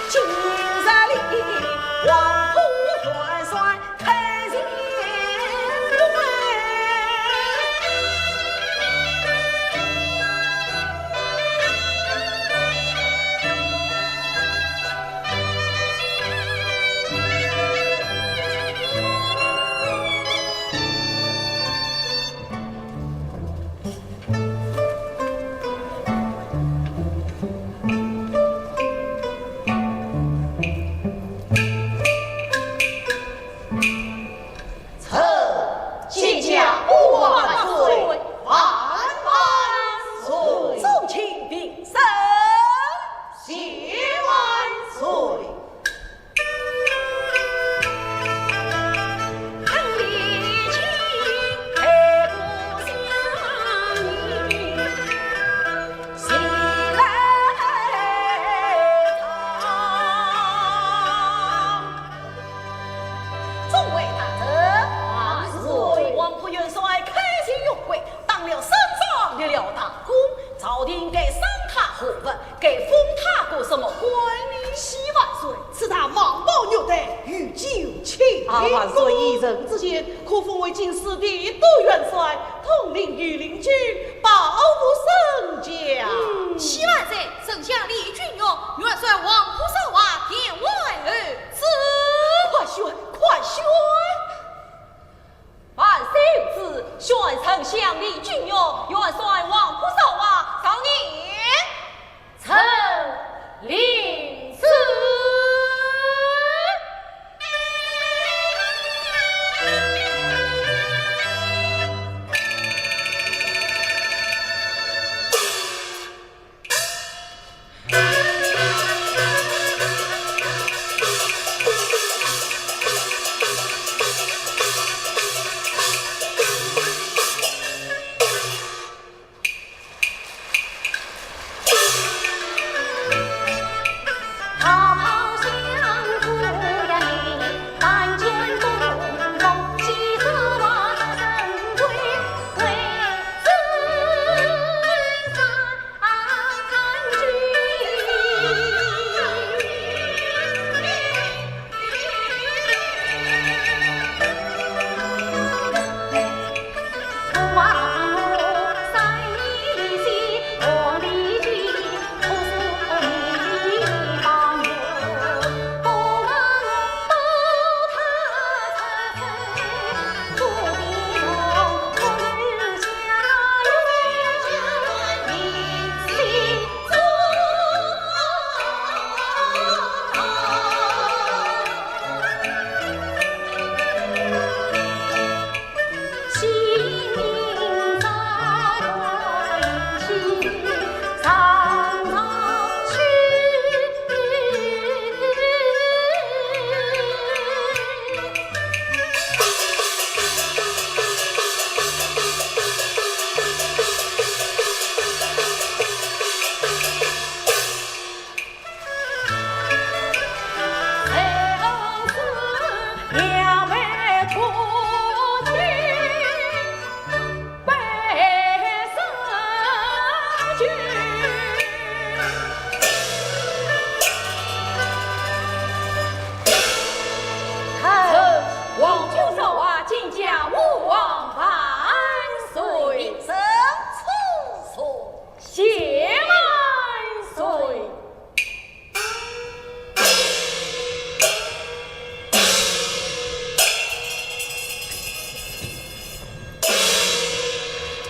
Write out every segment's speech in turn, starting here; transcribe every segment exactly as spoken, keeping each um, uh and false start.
今日里，王府元帅开前会。臣见驾万岁，万万岁。众卿平身。谢万岁。 众位大臣，万岁！王府元帅开前会，打了胜仗，立了大功，朝廷该赏他何物，该封他个什么官呢？启万岁，此打蟒袍玉带，御酒请。啊，万岁！依臣之见，可封为京师提督元帅，统领御林军，保护圣驾。启万岁，丞相李君玉，元帅王府少华，殿外候旨。快宣，快宣！万岁有旨，宣丞相李君玉，元帅王府少华，上辇。臣领旨。 王府少华，见驾万万岁。平身。谢万岁。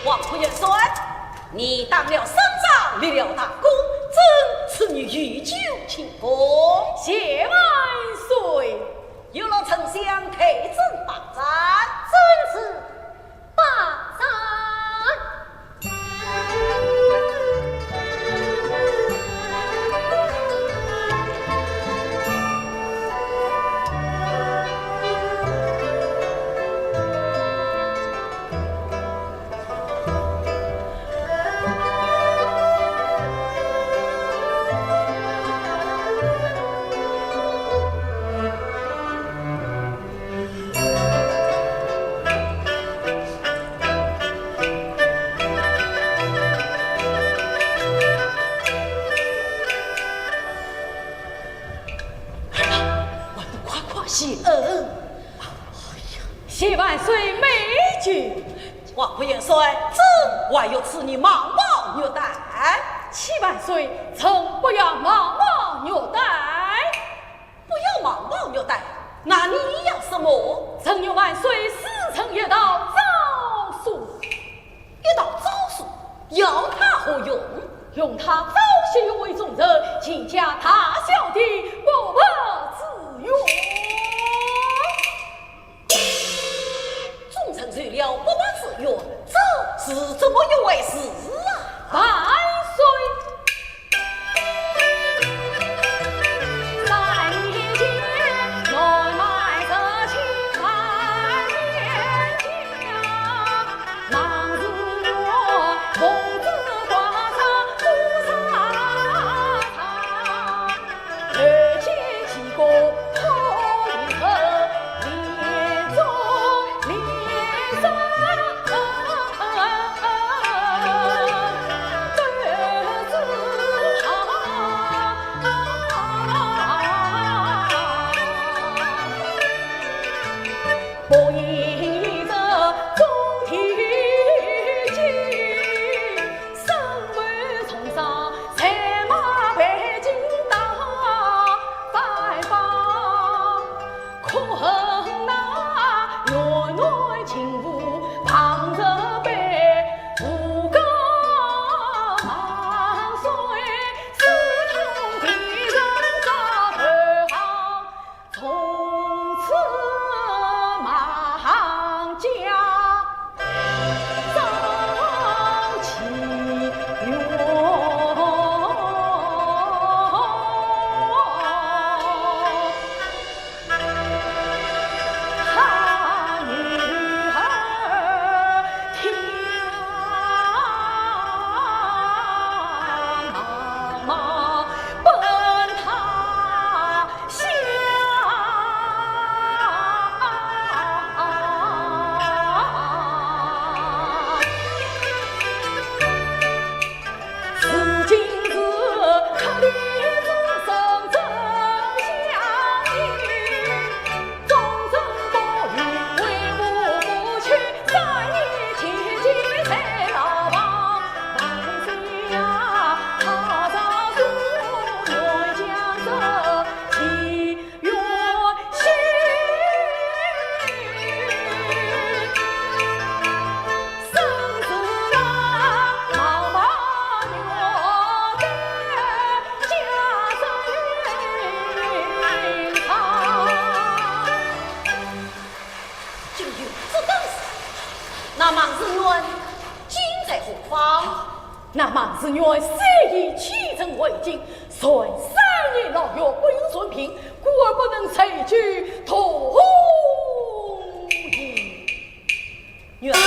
王府元帅，你打了胜仗，立了大功，朕赐你御酒庆功。谢万岁。有劳丞相退阵备战。遵旨。 备战。谢恩。谢万岁美酒。王副元帅，朕还要赐你蟒袍玉带。启万岁，臣不要蟒袍玉带。不要蟒袍玉带，那你要什么？臣与万岁私成一道诏书。 一道诏书，要它何用？用它昭雪玉为忠臣，全家大小的不白之冤。忠臣受了不白之冤，这是怎么一回事啊？万岁！ 竟有这等事，那孟士元今在何方？那孟士元虽已弃城回京， 虽三年牢狱不用准评，故而不能罪举同也。原来如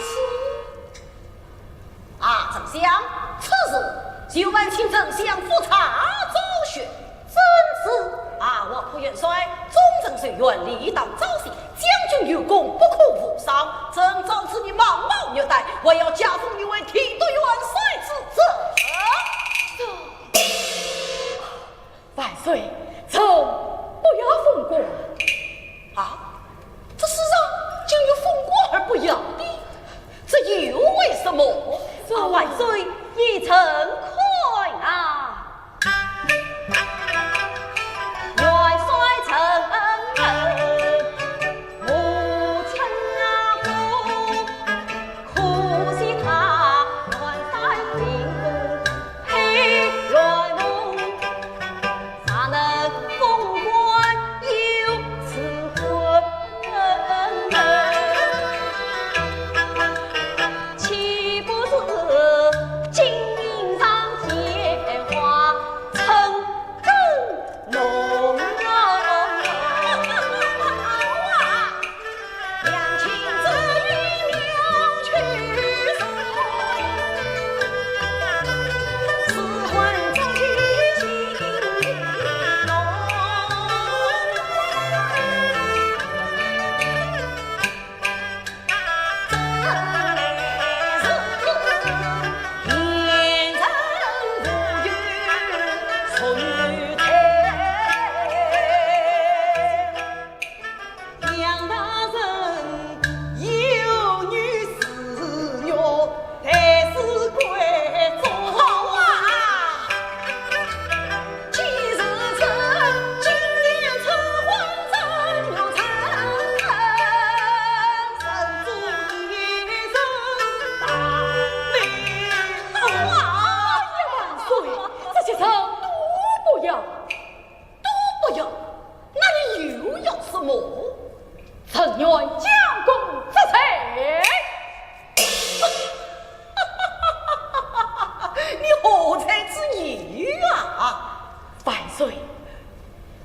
此。啊，丞相，此事就烦请丞相复查昭雪。正是。啊，王副元帅，忠臣受冤，理当昭雪，将军有功，不可无赏。朕诏赐你蟒袍玉带，还要加封你为提督元帅之职。这 万岁，臣不要封官。啊，这世上竟有封官而不要的，这又为什么？这啊，万岁，依朕看啊。元帅陈恩，母亲啊，可惜他乱山行，配乱弄， 哪能封官又赐婚？岂不是金银财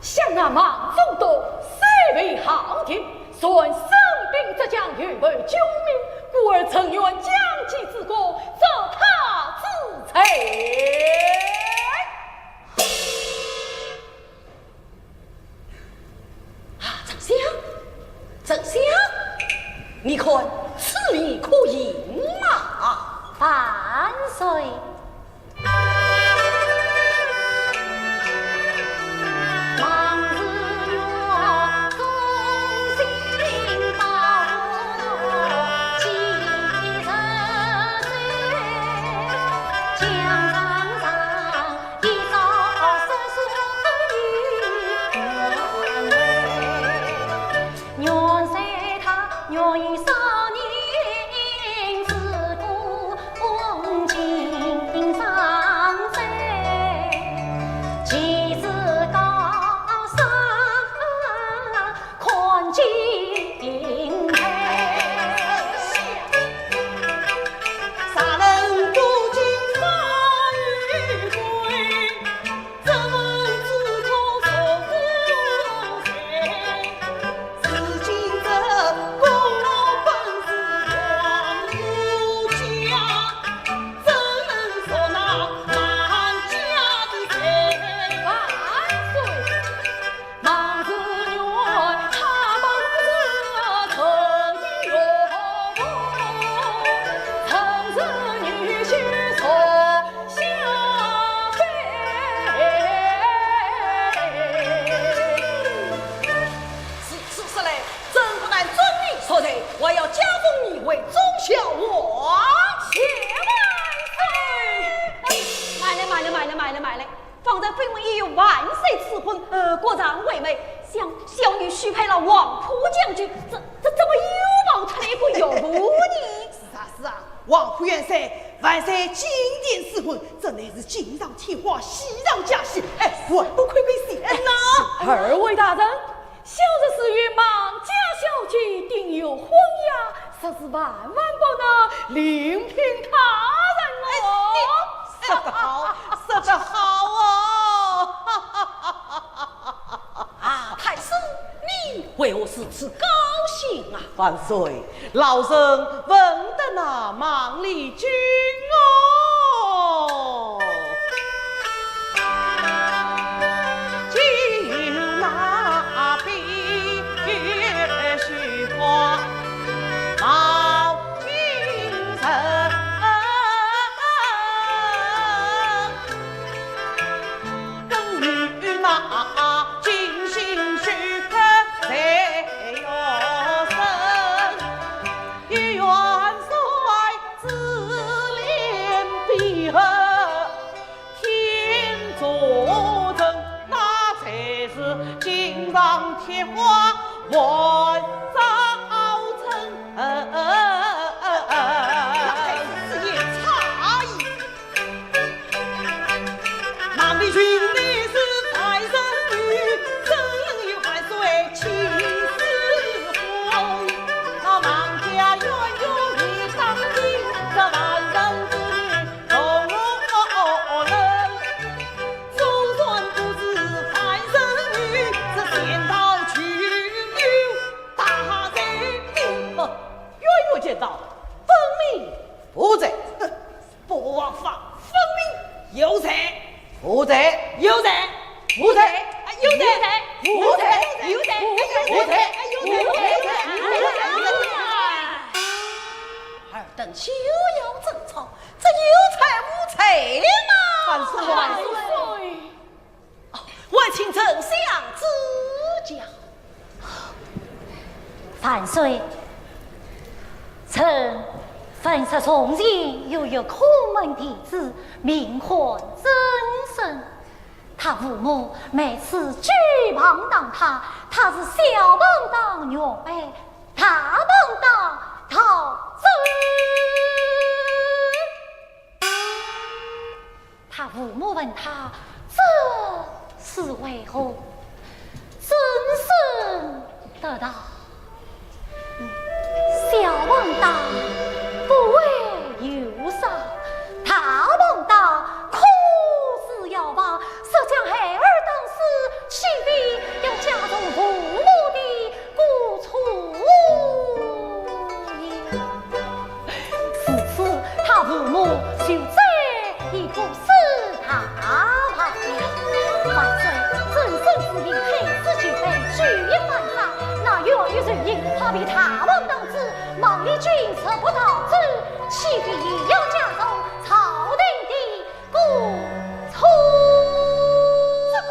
想那孟宗笃虽为豪杰，然生平只将愚谋救民，故而曾愿将计之功，助他之罪。啊，丞相，丞相，你看此理可行吗？万岁。如此说来，朕不但准你赦罪，还要加封你为忠孝王。谢万岁！慢来，慢来，慢来，慢来，慢来！方才分明已有万岁赐婚，呃，国丈为媒，想小女许配了黄埔将军，这，这怎么又冒出来一个岳父呢？是啊，是啊，黄埔元帅，万岁金殿赐婚，这乃是锦上添花，喜上加喜，哎，还不快快谢恩呐？二位大人， 小侄是与孟家小姐订有婚约，实是万万不能另聘他人哦。哎，你说得好，说得好哦！啊，太师，你为何如此高兴啊？万岁，老臣闻得那孟丽君哦， 冤冤见招，分明无罪。哼，不枉法，分明有罪。无罪，有罪，无罪，啊，有罪，无罪，无罪，无罪，无罪，无罪。尔等休要争吵，这有罪无罪嘛？万岁，万岁。 还请丞相指教。万岁，臣闻说从前有一孔门弟子，名唤曾参。他父母每次举棒打他，他是小棒打玉杯，大棒打桃子。 他父母问他这是为何，曾参答道：小棒打不为有伤，大棒打可是要把，是将孩儿打死被大王当知，孟丽君若不逃走，岂非又要加重朝廷的过错？这个，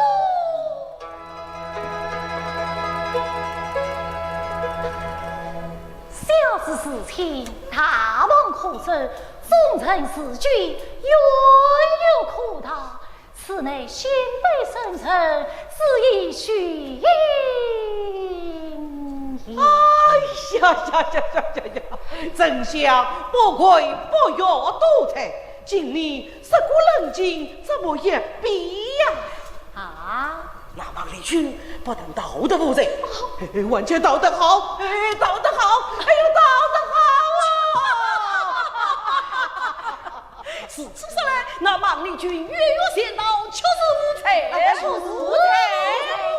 小事情，大王可知，忠臣事君，冤冤可大。 此乃先辈圣人之意虚言也。哎呀呀呀呀呀！丞相不愧不学多才，今日这个冷静怎么一变呀？啊？那孟丽君不但逃得无罪，嘿嘿，完全逃得好，哎，逃得好，哎呦，逃得好啊！如此说来，那孟丽君冤冤相报，确是无罪。哎，确是无罪。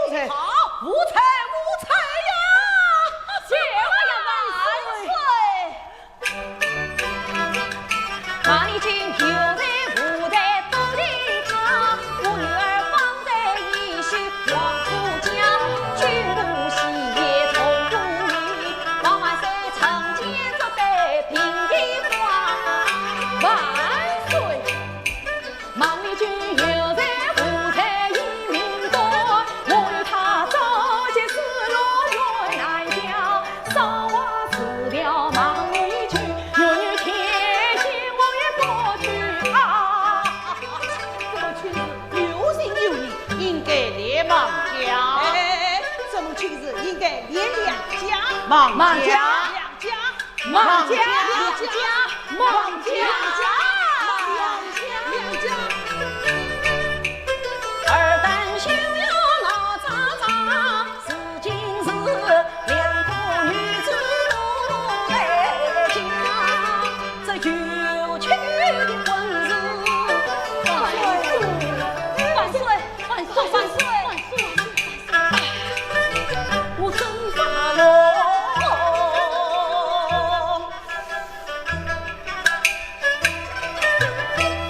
无罪。好，无罪，无罪呀！谢了呀，万岁。孟丽君有罪无罪不理他，我女儿方才已许王夫家，君不喜也从不理，望万岁成见，责备平地花。万岁！ 孟丽君有罪无罪已明白，我与她朝夕思路远难调，韶华似了孟丽君，愿与天仙我也不去啊。这个君子有情有义，应该怜孟家。哎，这个君子应该怜两家。孟家。孟家。 两家，孟家，孟家，孟家，孟家，孟家。二等休要闹喳喳，如今是两个女子都在家，这有趣的婚事。万岁，万岁，万岁，万岁，万岁。 我真发怒。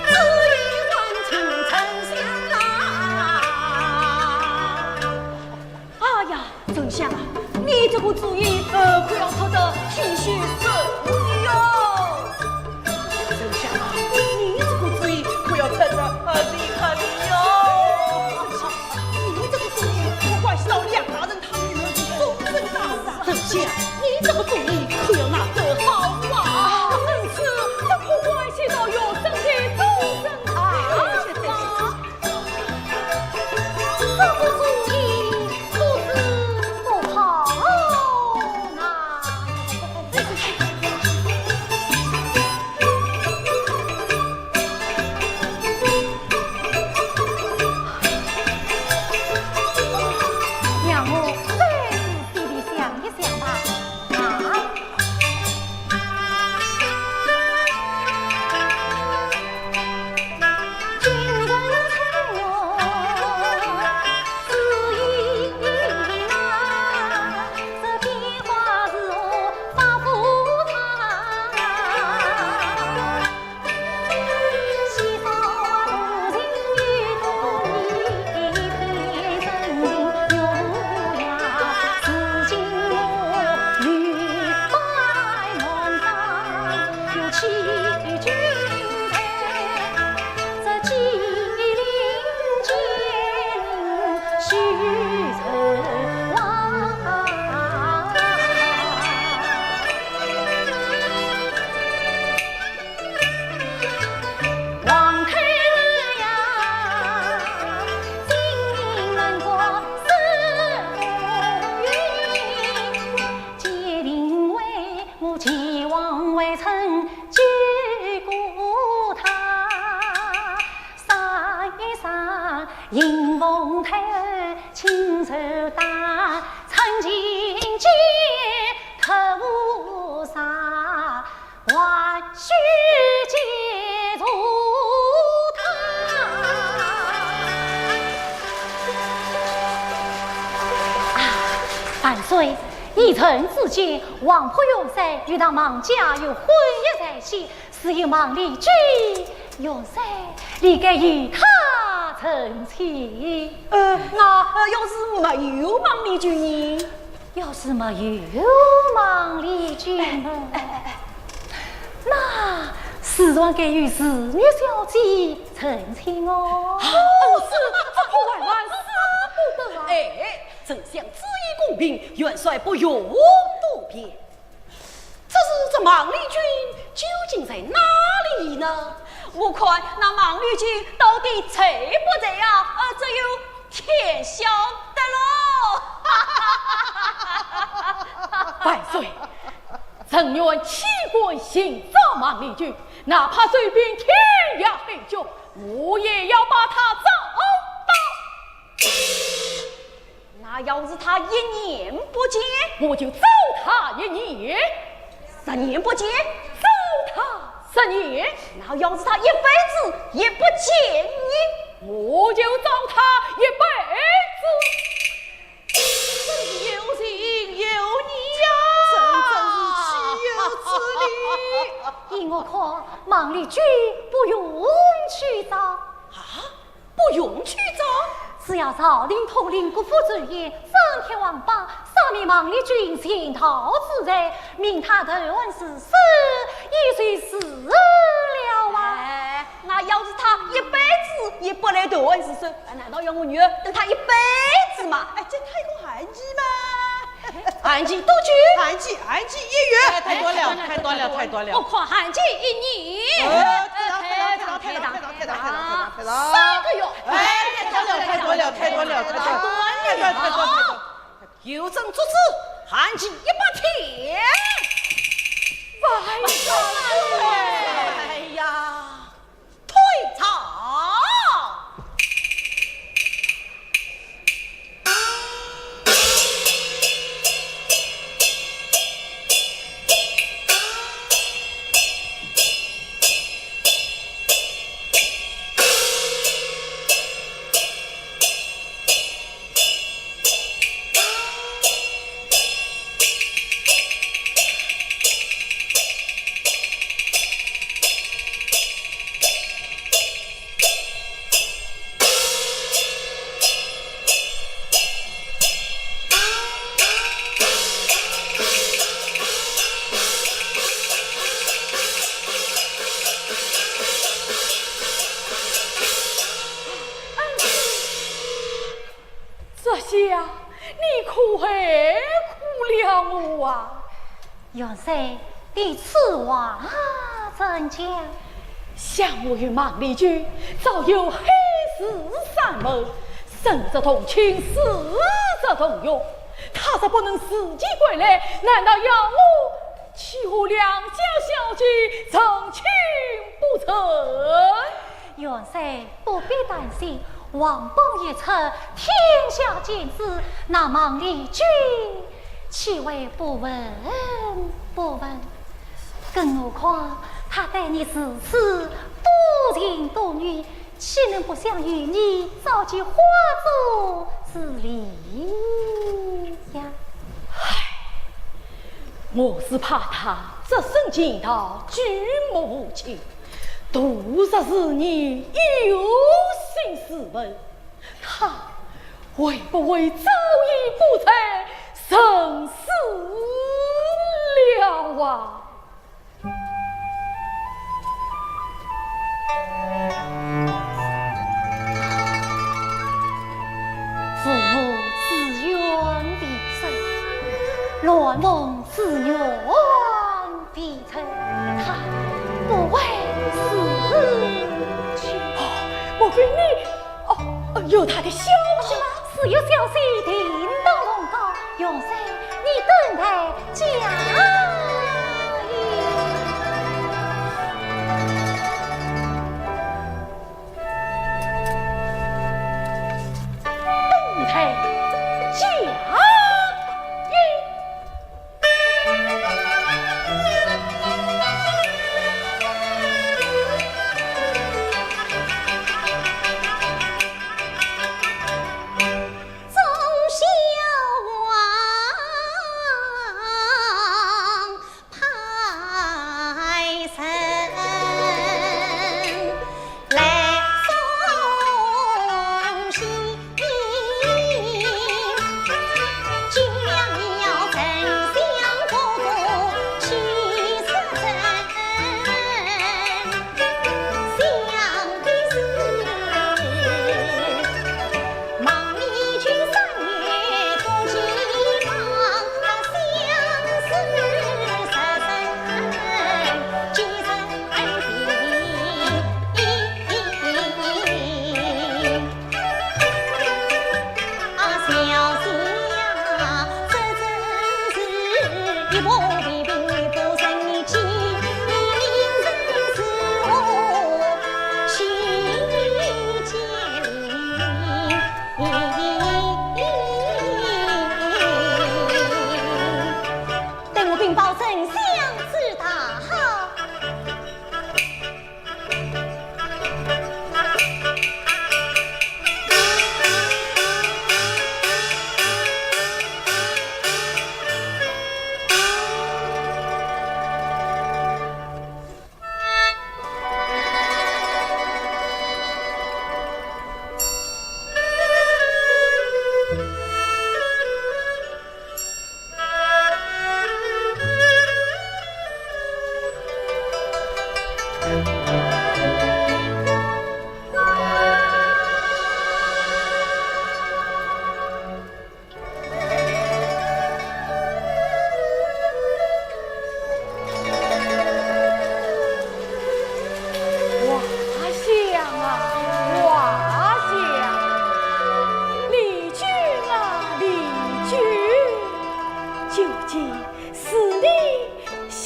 只因王臣丞相啊。哎呀，丞相啊，你这个主意，呃，可要出得体恤神明哟。 丞相啊，你这个主意可要出得合情合理哟。你这个主意可关系到梁大人他们的终身大事啊。丞相，你这个主意可要拿得好啊。如此，这可关系到学生的终身大事啊。 这个主意可是不好拿。让我再仔细地想一想吧。啊。 啊，万岁！依臣之见，王仆元帅与那孟家有婚约在先，是与孟丽君，元帅理该与她成亲。呃，那，呃，要是没有孟丽君呢？要是没有孟丽君呢？哎，哎，哎，哎。那自然该由侍女小姐成亲哦。好事，这可万万使不得啊！哎，丞相旨意公平，元帅不容多辩。只是这孟丽君究竟在哪里呢？我看那孟丽君到底在不在呀？呃，只有 天晓得喽。万岁，朕愿弃官寻找孟丽君，哪怕走遍天涯海角，我也要把她找到。那要是她一年不见？我就找她一年。 十年不见，找她十年。那要是她一辈子也不见你？我就找她一辈子。真是有情有义呀！真正是岂有此理！依我看，孟丽君不用去找。啊？ 不用去找？只要朝廷统领各府州县，张贴王榜，赦免孟丽君潜逃之罪，命她投案自首，也就是了啊。哎，那要是她一辈子也不来投案自首，难道要我女儿等她一辈子吗？哎，这太过寒气嘛。 限期多久？限期，限期一月。哎，太短了，太短了，太短了。我看限期一年。呃，太长，太长，太长，太长，太长，太长，太长，太长。三个月。哎，太长了，太短了，太短了，太短了，太短，太短，太短。有朕作主，限期一百天。万岁！哎呀！ 退朝。这下，你可害苦了我啊！ 元帅，你此话怎讲？想我与孟丽君早有海誓山盟，生则同亲，死则同穴。她若不能自己归来，难道要我去和良家小姐成亲不成？ 元帅不必担心，王榜一出，天下尽知，那孟丽君岂会不闻不问？更何况她对你如此多情多义，岂能不想与你早结花烛之礼呀？唉，我是怕她只身前逃，举目无亲， 度日如年，有心思问，她会不会早已不在人世了啊？父母自愿离身，鸾凤自愿 离开，她不会死去。哦，莫非你，哦，哦，有她的消息吗？是有消息，定当奉告。元帅，你等待驾临。等待驾临。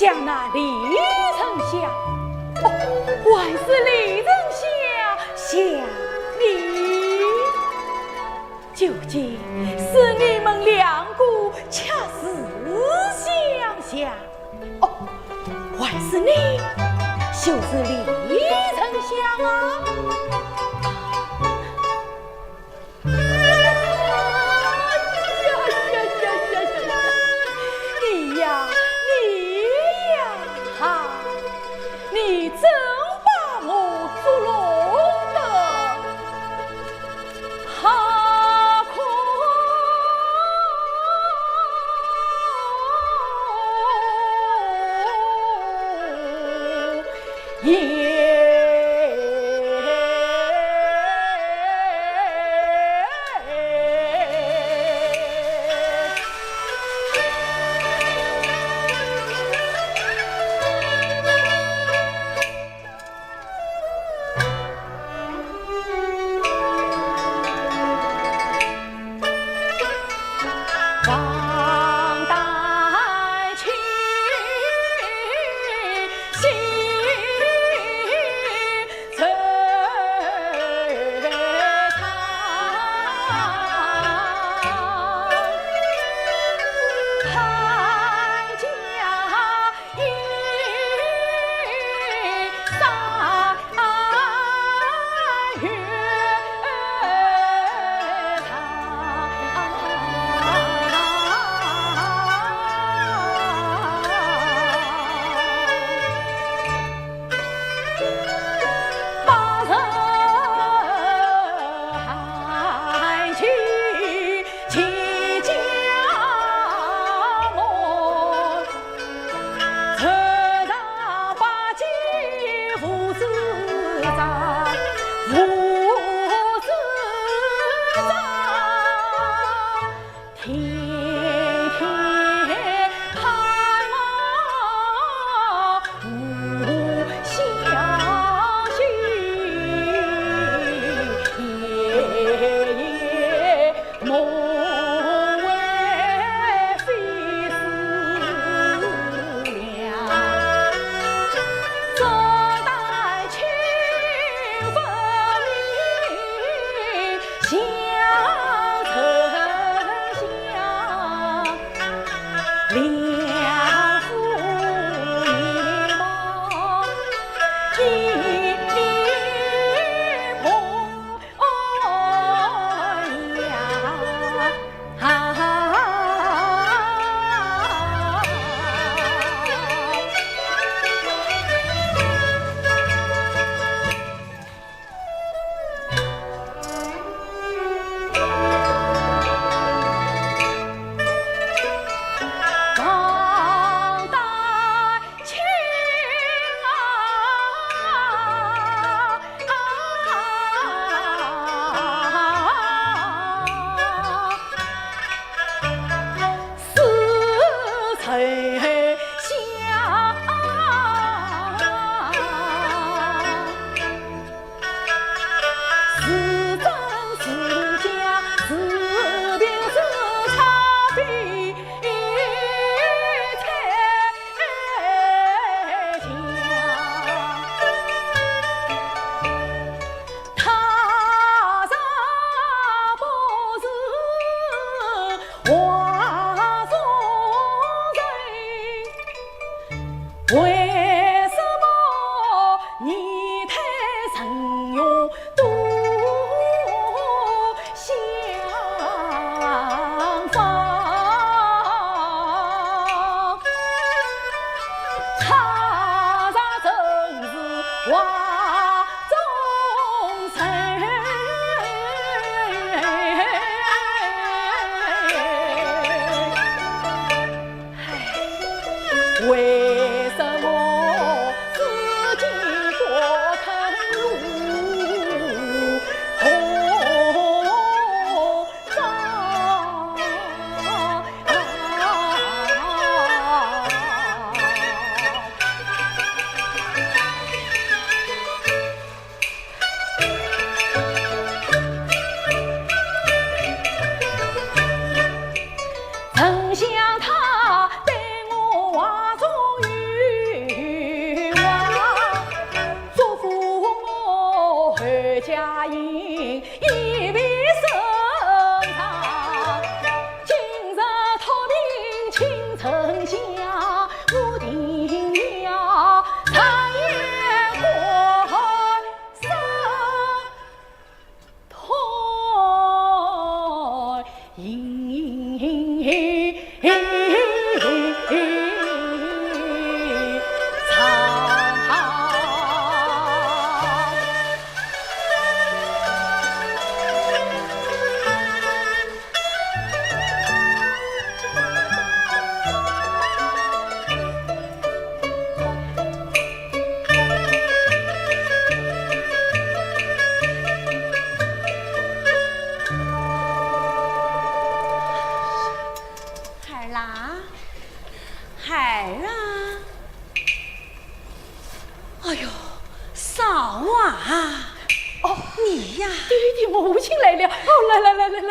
想那李丞相。哦，还是李丞相想你。究竟是你们两个恰似相像。哦，还是你，就是李丞相啊。哎呀呀呀呀呀！你呀，你呀，哈，你真把我捉弄得好苦。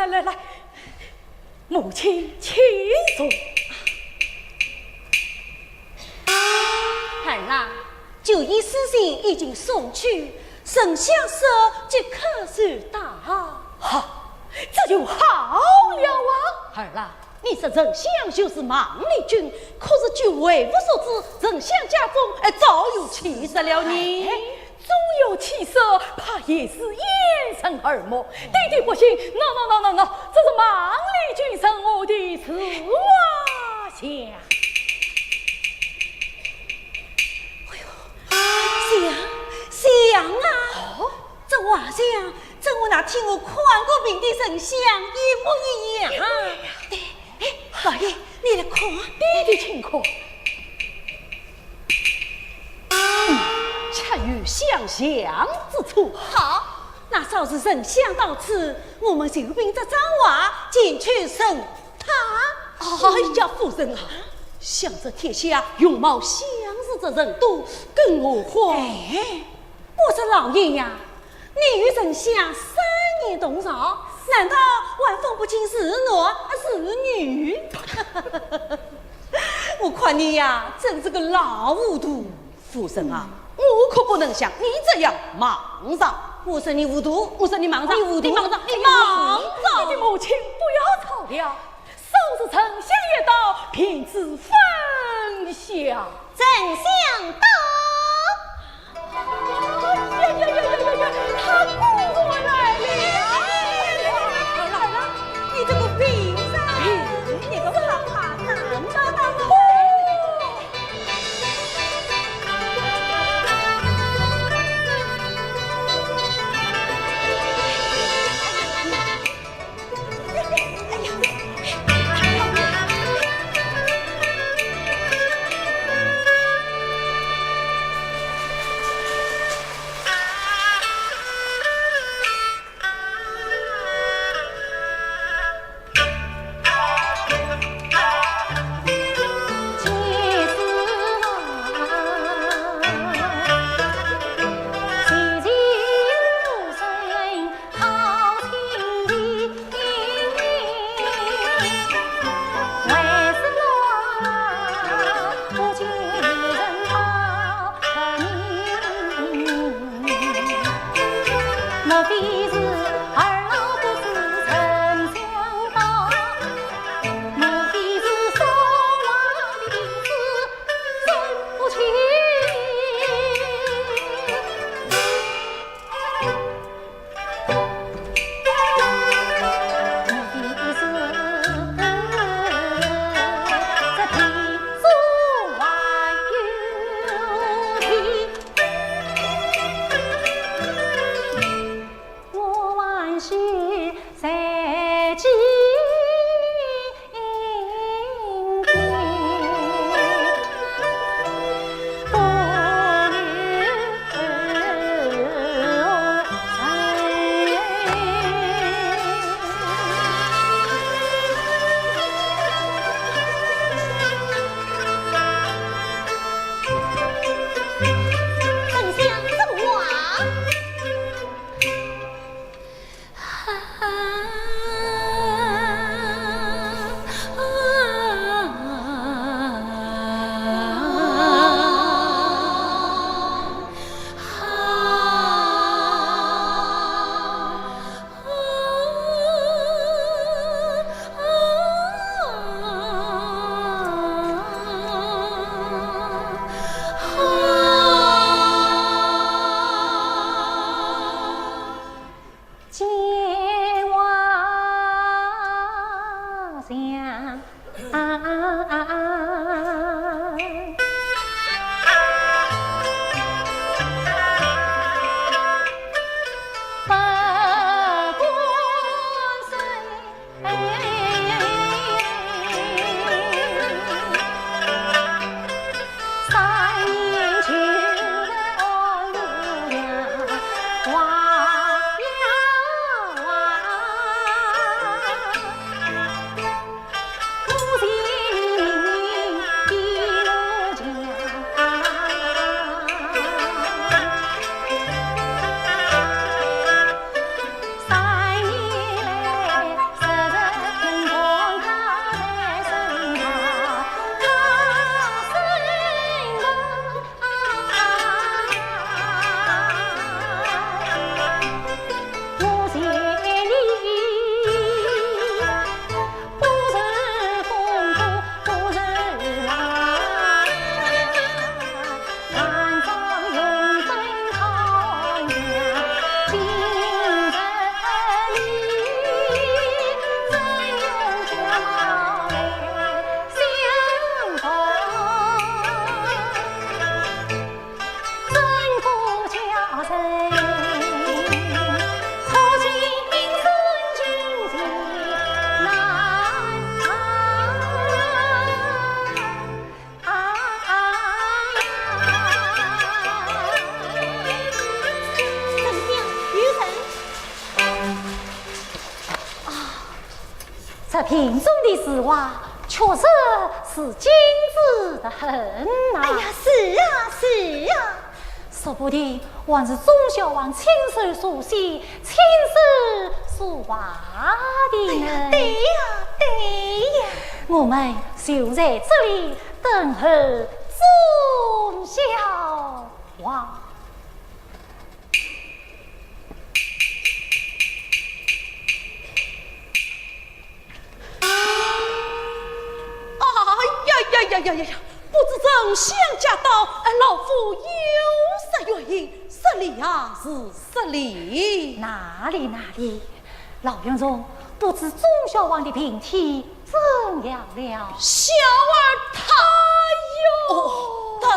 来来来，母亲请坐。儿啊，九爷书信已经送去，丞相说即刻就到。好，这就好了啊。儿啊，你说丞相就是孟丽君，可是据为父所知，丞相家中，哎，早有妻室了呢。哎， 总有妻室，怕也是掩人耳目。对对，不行，喏喏喏喏喏，这是孟丽君送我的书画像。哎呦，像，像啊！哦？这画像，这和那天我看过病的丞相一模一样。对，哎，老爷，你来看。爹爹，请看。 嗯，恰有相像之处。好，那稍时丞相到此，我们就凭这张画前去审他。哎呀，夫人啊，想这天下容貌相似之人多，更何况……哎，我说老爷呀， 你与丞相三年同朝，难道还分不清是男是女？我看你呀，真是个老糊涂。夫人啊，我可不能像你这样莽撞。我说你糊涂，我说你莽撞，你糊涂，你莽撞，你莽撞。你的母亲不要吵了。 收拾丞相一道，便知分晓。丞相到。呀呀呀呀呀呀，他果然来了。来了，你这个病人，你个怕怕难道大夫。丞相怎么话？瓶中的字画确实是精致得很呐。哎呀，是啊，是啊。说不定还是钟孝王亲手书写、亲手书画的呢。哎呀，对呀，对呀。我们就在这里等候钟孝王。 哎呀呀呀呀呀呀！不知丞相驾到，哎，老夫有失远迎，失礼啊，是失礼。哪里哪里，老云容，不知钟孝王的病体怎样了？小儿他有……哦，突然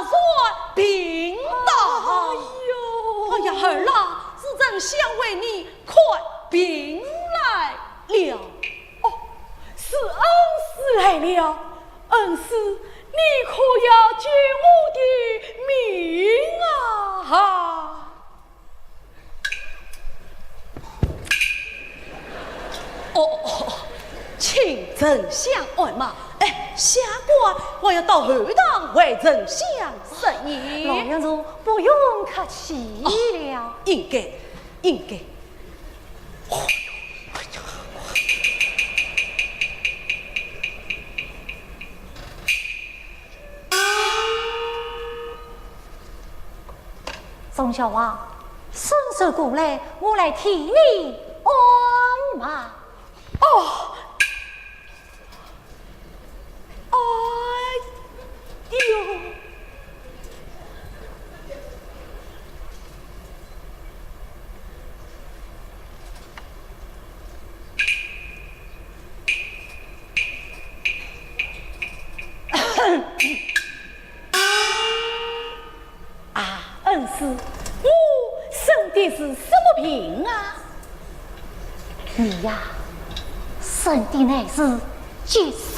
病倒。哎呦！哎呀，儿啊，是丞相为你 看病来了。哦，是恩师来了。恩师，你可要救我的命啊！哦，哦，哦，请丞相按脉。哎，下官还要到后堂为丞相设宴。老云容，不用客气了。哦，应该，应该。 钟孝王，伸手过来，我来替你按脉。哦， 哎呦！啊，恩师，我生的是什么病啊？ 你呀，生的乃是急性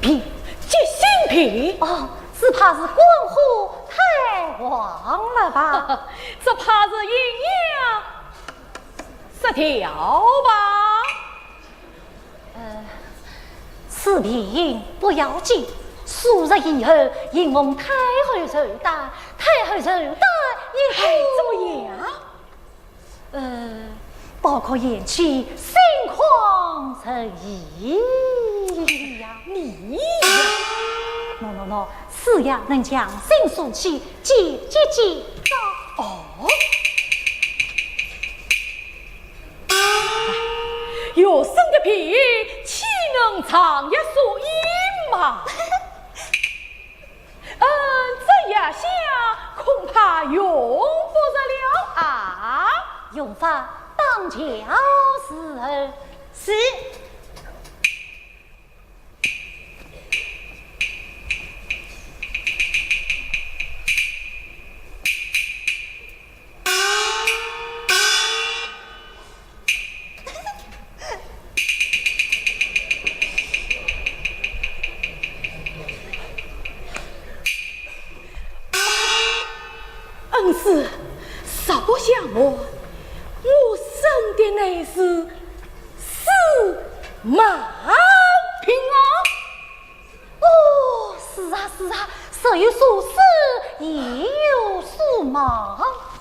病。急性病？哦，只怕是肝火太旺了吧？只怕是营养失调吧？呃，此病不要紧，数日以后，因蒙太后寿诞，太后寿诞以后，哎，怎么样？ 呃，包括延期，心旷神怡呀。你呀！喏，喏，喏，此药能强心舒气，解急急躁。哦？学生的病，岂能长夜数阴嘛？ 嗯，这药下恐怕用不着了啊。用法当教时候。是。 恩师，实不相瞒，我生的乃是司马病啊。 哦，是啊，是啊，时有所思，夜有所梦，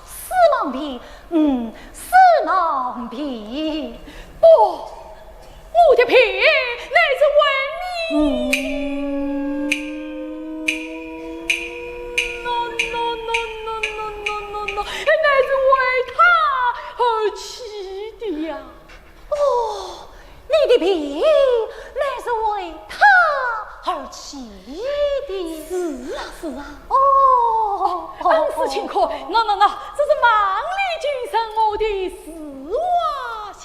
司马病，嗯，司马病。不，我的病乃是为你。嗯。No, no, no, no, no, no, no, no, no, 乃是为他而起的呀。 哦，你的病乃是为他而起的。是啊，是啊。哦，恩师请看，喏，喏，喏，这是孟丽君赠我的字画像。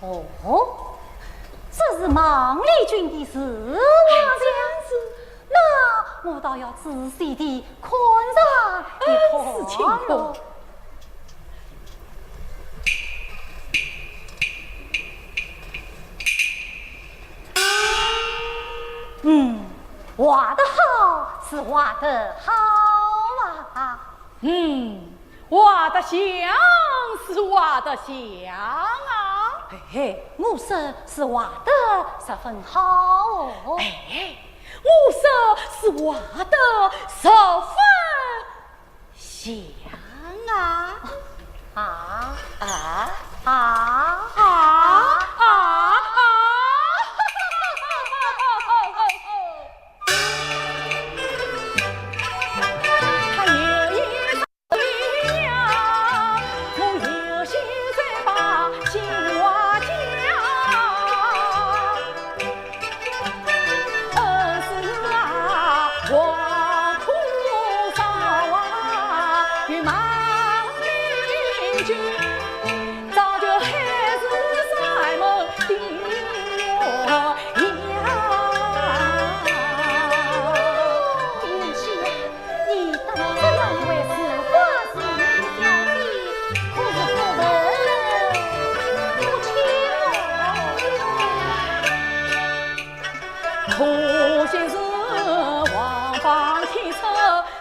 哦，这是孟丽君的字画像。哎，这样子。那我倒要仔细地看上一看。恩师请看。 嗯，画得好是画得好啊。嗯，画得像是画得像啊。嘿嘿，我说是画得十分好哦。哎，我说是画得十分像啊。啊，啊，啊，啊，啊，啊。你到底这样一回事，我是你小姐，可是不能不听我。可惜是王法天出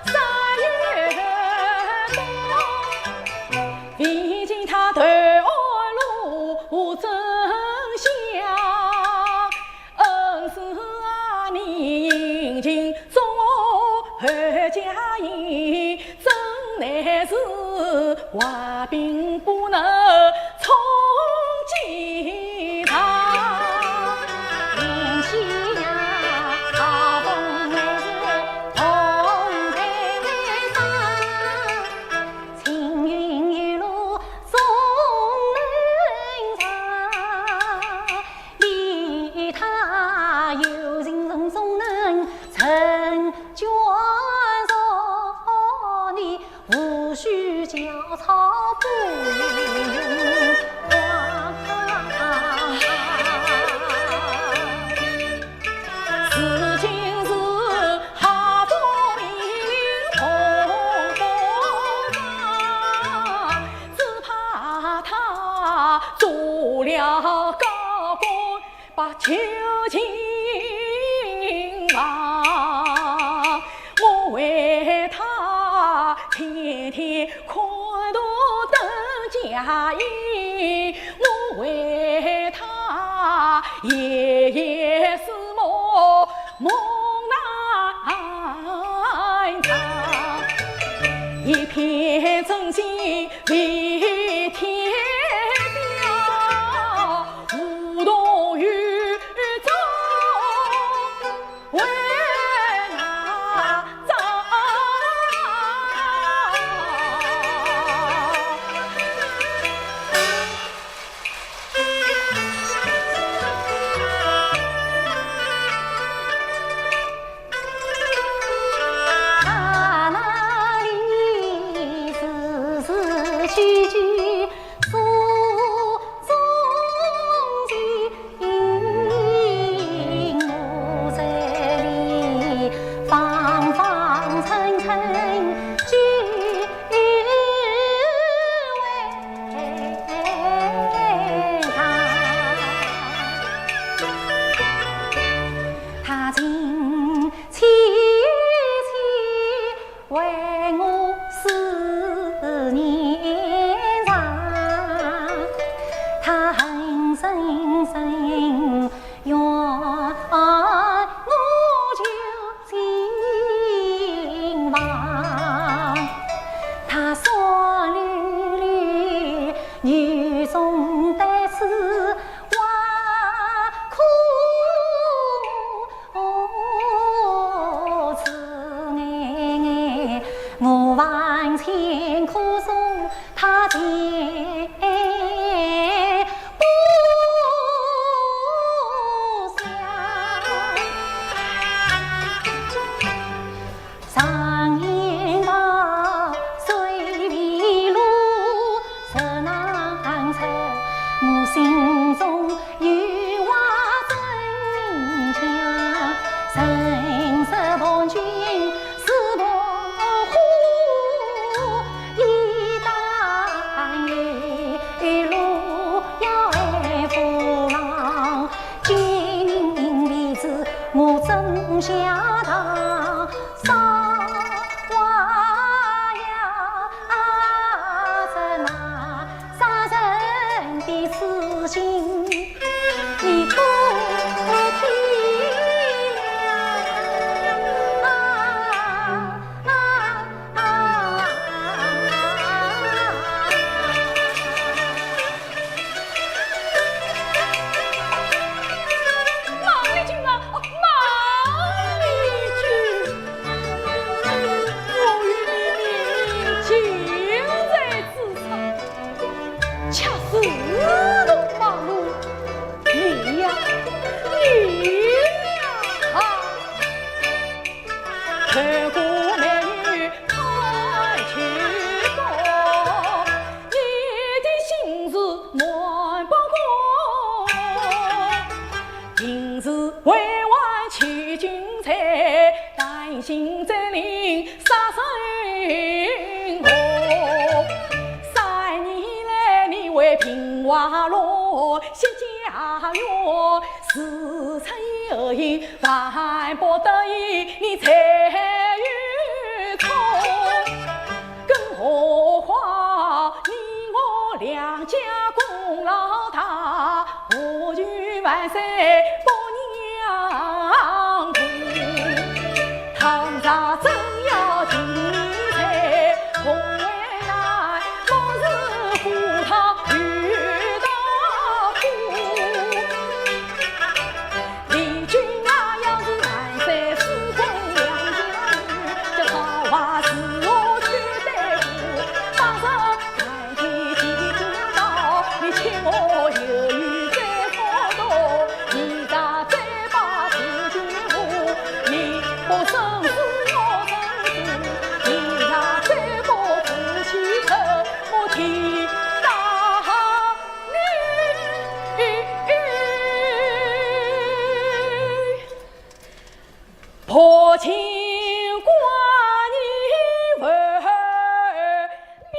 三元刀，未见他投案路真相。 恩师啊，你人情忠厚家义，怎奈是坏兵不能充饥肠。只怕他做了高官，把旧情忘。我为他天天看图登甲衣，我为他夜夜思梦梦难长。一片真心 为天表，无动于衷为哪桩？你不体谅啊啊啊！慢一点啊，慢一点！我与你明明近在咫尺， 却是同马路，你呀，你呀！啊！看过美女看秋波，你的心事瞒不过。 今日为爱去尽醉，担心这里杀身亡。三年来你为病花落，惜家园，事出有因，万不得已，你才有错。 更何况你我两家功劳大，何须万岁不让步？倘若真要定罪，我为难，莫是胡桃遇到苦。 丽君啊，要是万岁赐封良家女，这桃花是我去对付。倘若万岁提亲到，你请我有意再复读，你若再把自己护，你不生死我生死，你若再不服气后，我替打 你，薄情寡义为妙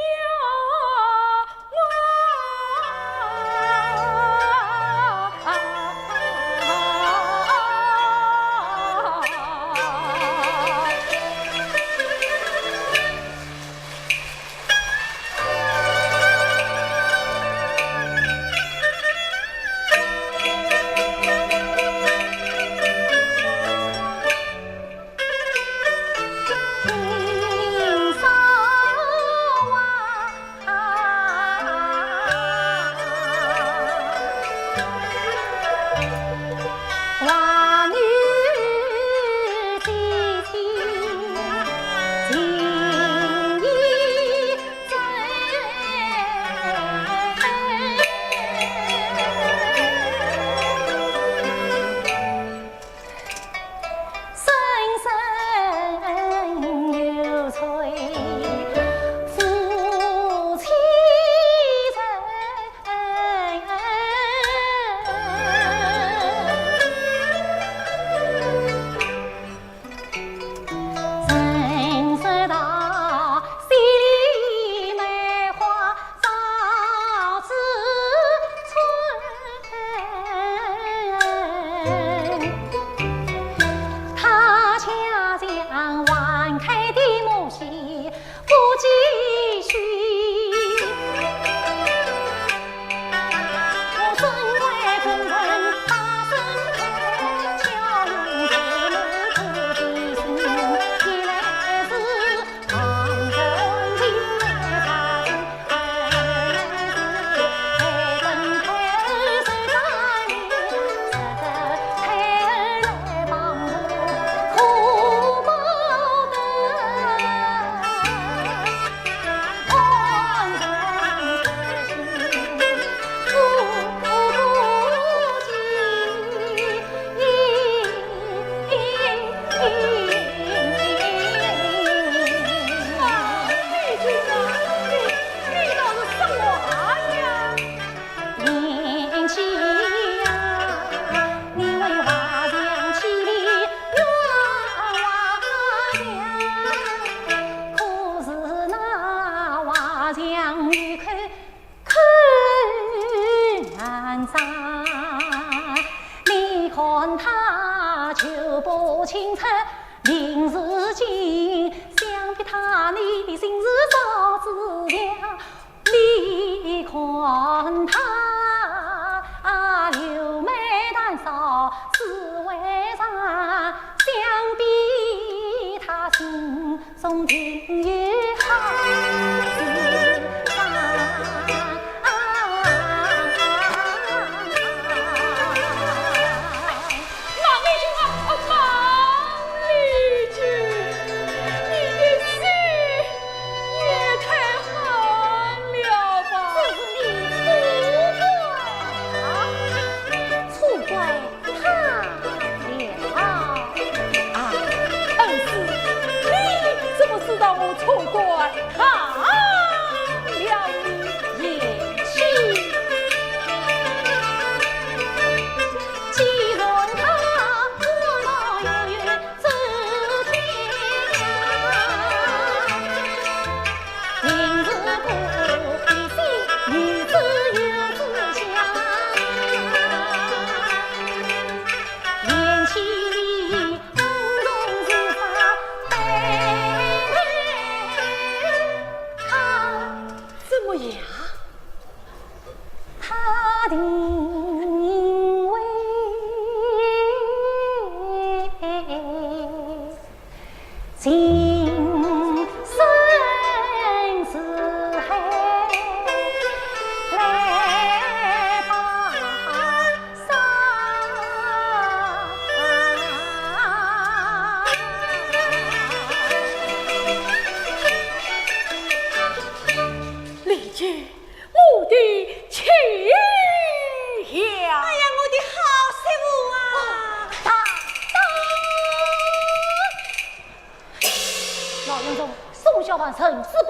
啊！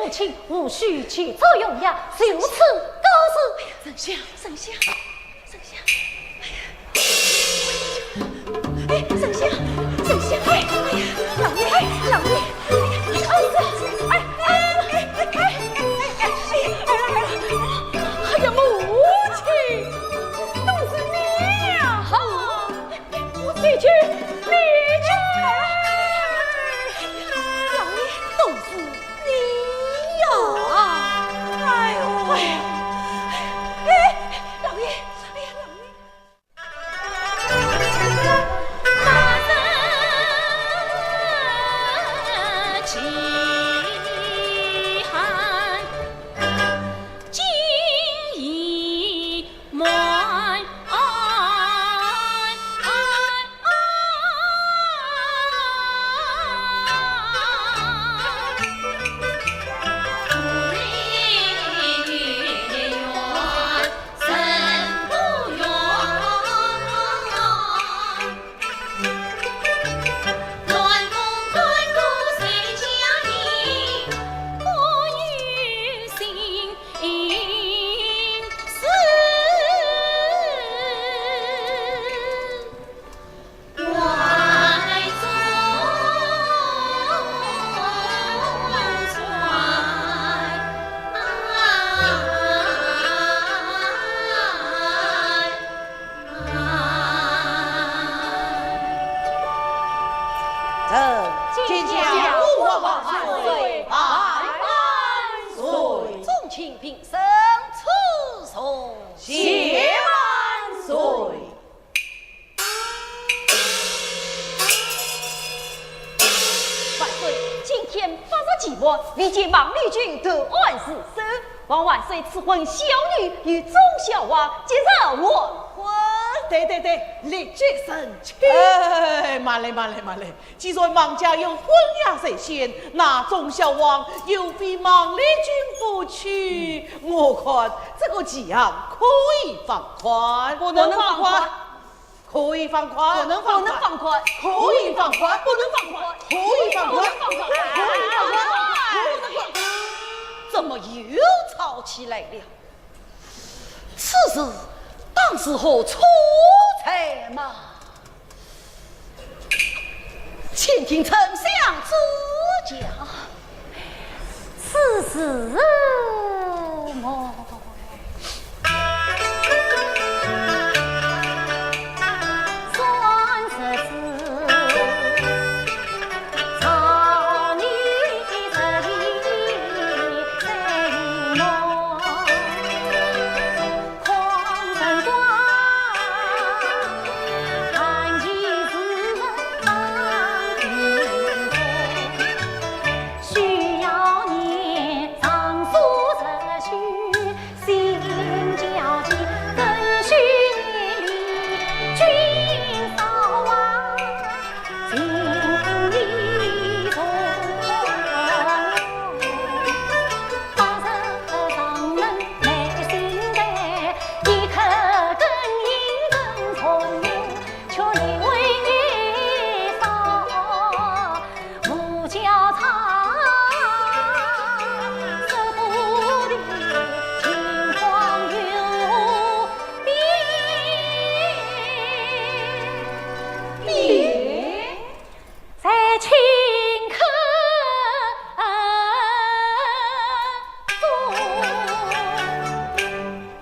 母亲无需去做用药，就此告辞。丞相，丞相，丞相，哎呀，哎，丞相，丞相，哎，哎呀，老爷，哎，老爷，哎呀，儿子，哎，哎，哎，哎，哎，哎，哎呀，母亲，都是你呀！好。 你去，你去。老爷，都是你呀！哎呦，哎呦，哎，老爷，哎呀，老爷。臣见驾，吾皇万岁，万万岁。众卿平身，赐座。谢万岁。万岁，今天八日期满，未见孟丽君投案自首，望万岁赐婚小女与忠孝王，即日完婚。对对对，立即成亲。哎，慢来，慢来，慢来。既然孟家有婚约在先，那忠孝王又非孟丽君不娶，我看这个期限可以放宽。不能放宽。可以放宽。不能放宽。不能放宽。可以放宽。不能放宽。可以放宽。不能放宽。可以放宽。不能放宽。怎么又吵起来了？ 此事当是何处裁嘛？请听丞相主讲。此事么，算是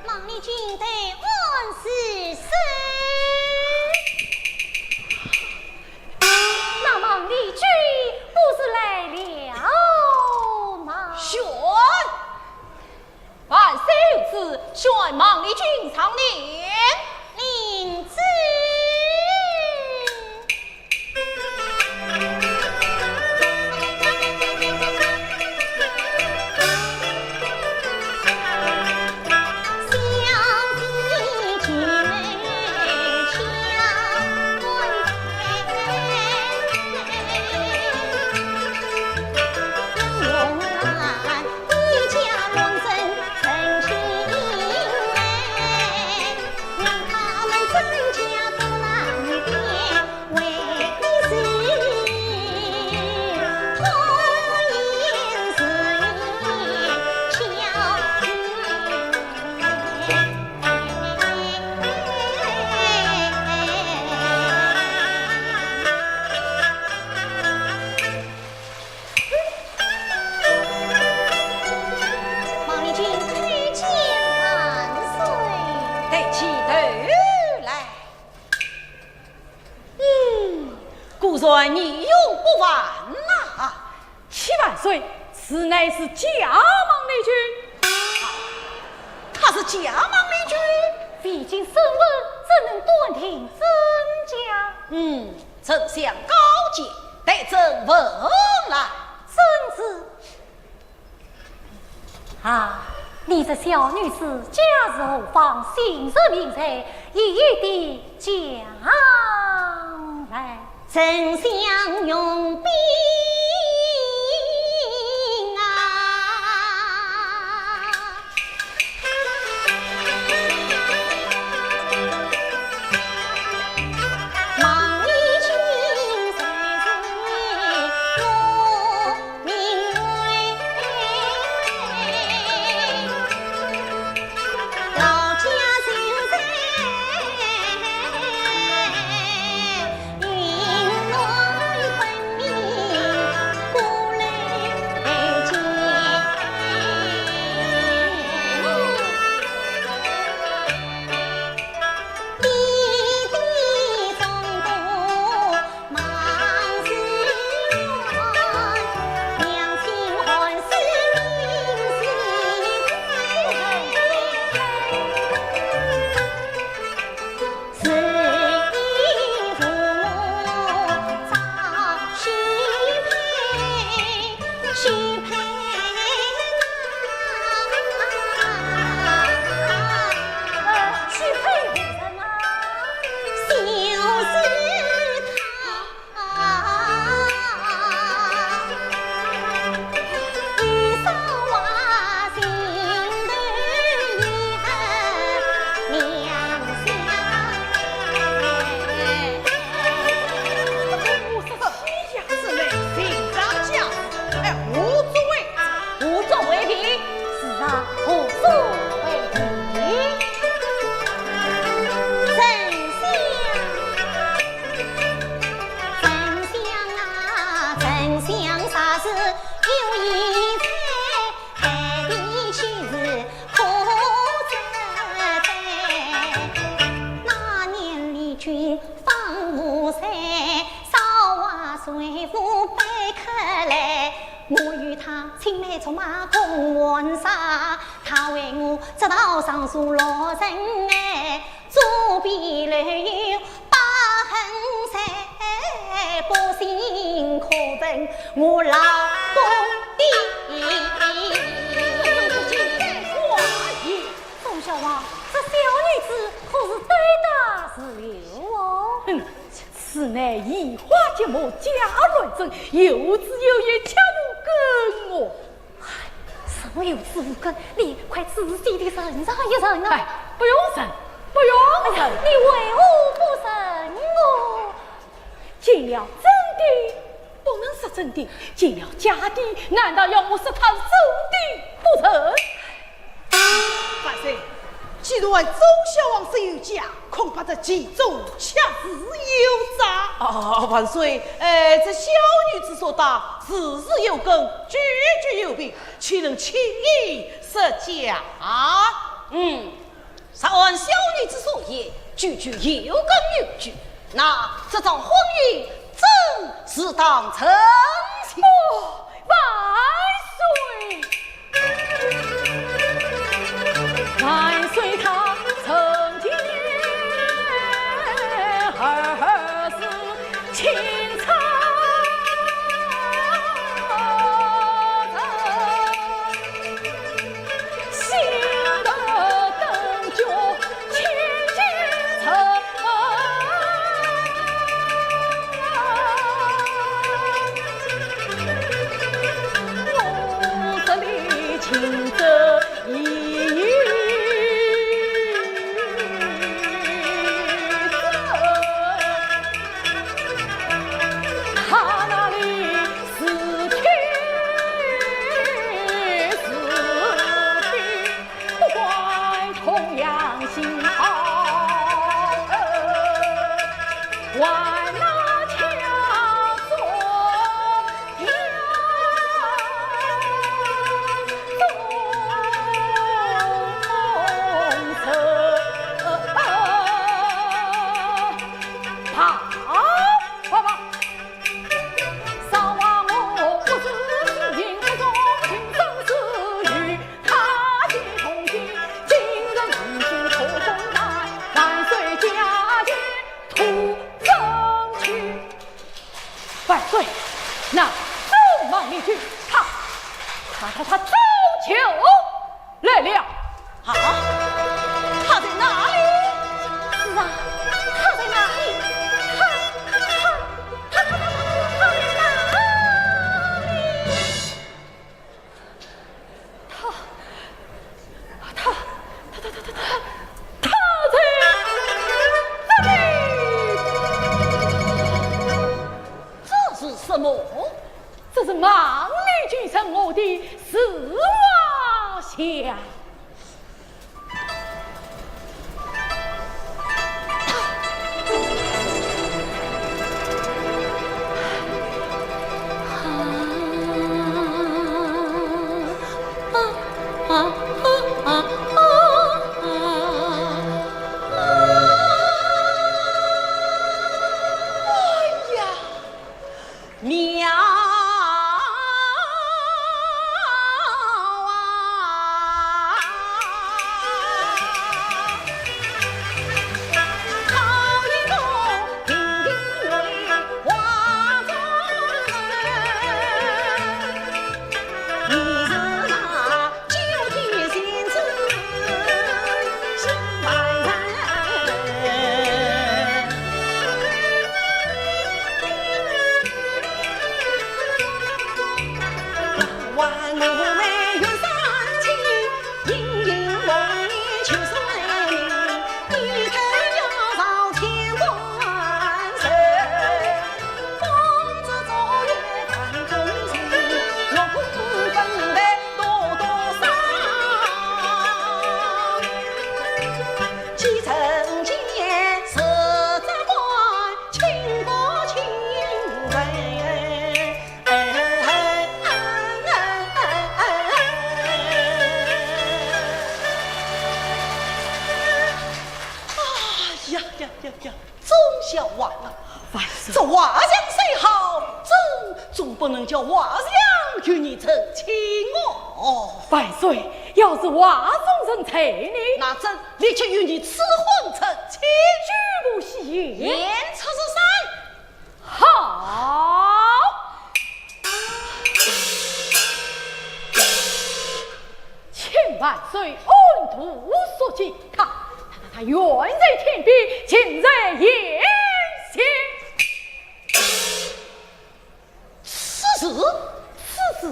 孟丽君投案自首。 那孟丽君不是来了吗？宣！万岁有旨，宣孟丽君上殿。领旨。起头来。嗯，果然仪容不凡呐。启万岁，此乃是假冒李珏。他是假冒李珏？未经审问，怎能断定真假？嗯，丞相高见，待朕问来。遵旨。 啊，你这小女子家住何方，姓甚名谁，一一地讲来。丞相容禀啊。哎，我说说，你呀，是来寻找家事，哎，何作为何作为凭？是啊，何作为凭？丞相，丞相啊，丞相啥事有一在，害的就是 可责备。那年李珏访吴才，韶华随父悲客来。我与他青梅竹马共玩耍，他为我折桃尚书洛神爱，左臂留有 疤痕在，不幸可问我老公的。哎呀，你这叫什么话呀？宋孝皇，这小女子可是歹大事了哦。哼，此乃移花接木，假乱真，有子有言，切勿跟我。 什么有子无根？你快仔细地认上一认啊！哎，不用认，不用认。哎呀，你为何不认我？见了真的不能说真的，见了假的，难道要我说他是真的不成？万岁，既然周孝皇说有假，恐怕这其中确实有诈。啊，万岁，呃，这小女子说的字字有根，句句有凭， 岂能轻易说假？嗯，若按小女子所言，句句有根有据，那这桩婚姻真是当成？哦，万岁！万岁他成亲二字万岁，那周王李俊，他，他，他，他早就来了。啊，他在哪里？是啊，他在哪里？他，他，他，他，他，他在哪里？ 他，他，他，他，他，他在这里。这是什么？这是王李俊送我的字画像。 哎呀，娘啊！ 哎呀呀呀呀！ 忠孝王啊，万岁。这画像虽好，总，总不能叫画像与你成亲哦。万岁，要是画像成亲呢？那朕立即与你赐婚成亲。举步西行。言出如山。好。 请万岁安度宿疾。他，他，他，他远在天边，近在眼前。此事，此事，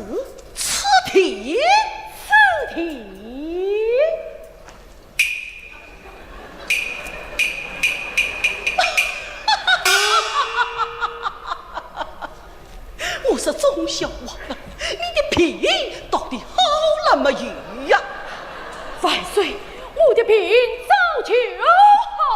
此地，此地。 我说忠孝王啊，你的病到底好了没有呀？万岁，我的病早就好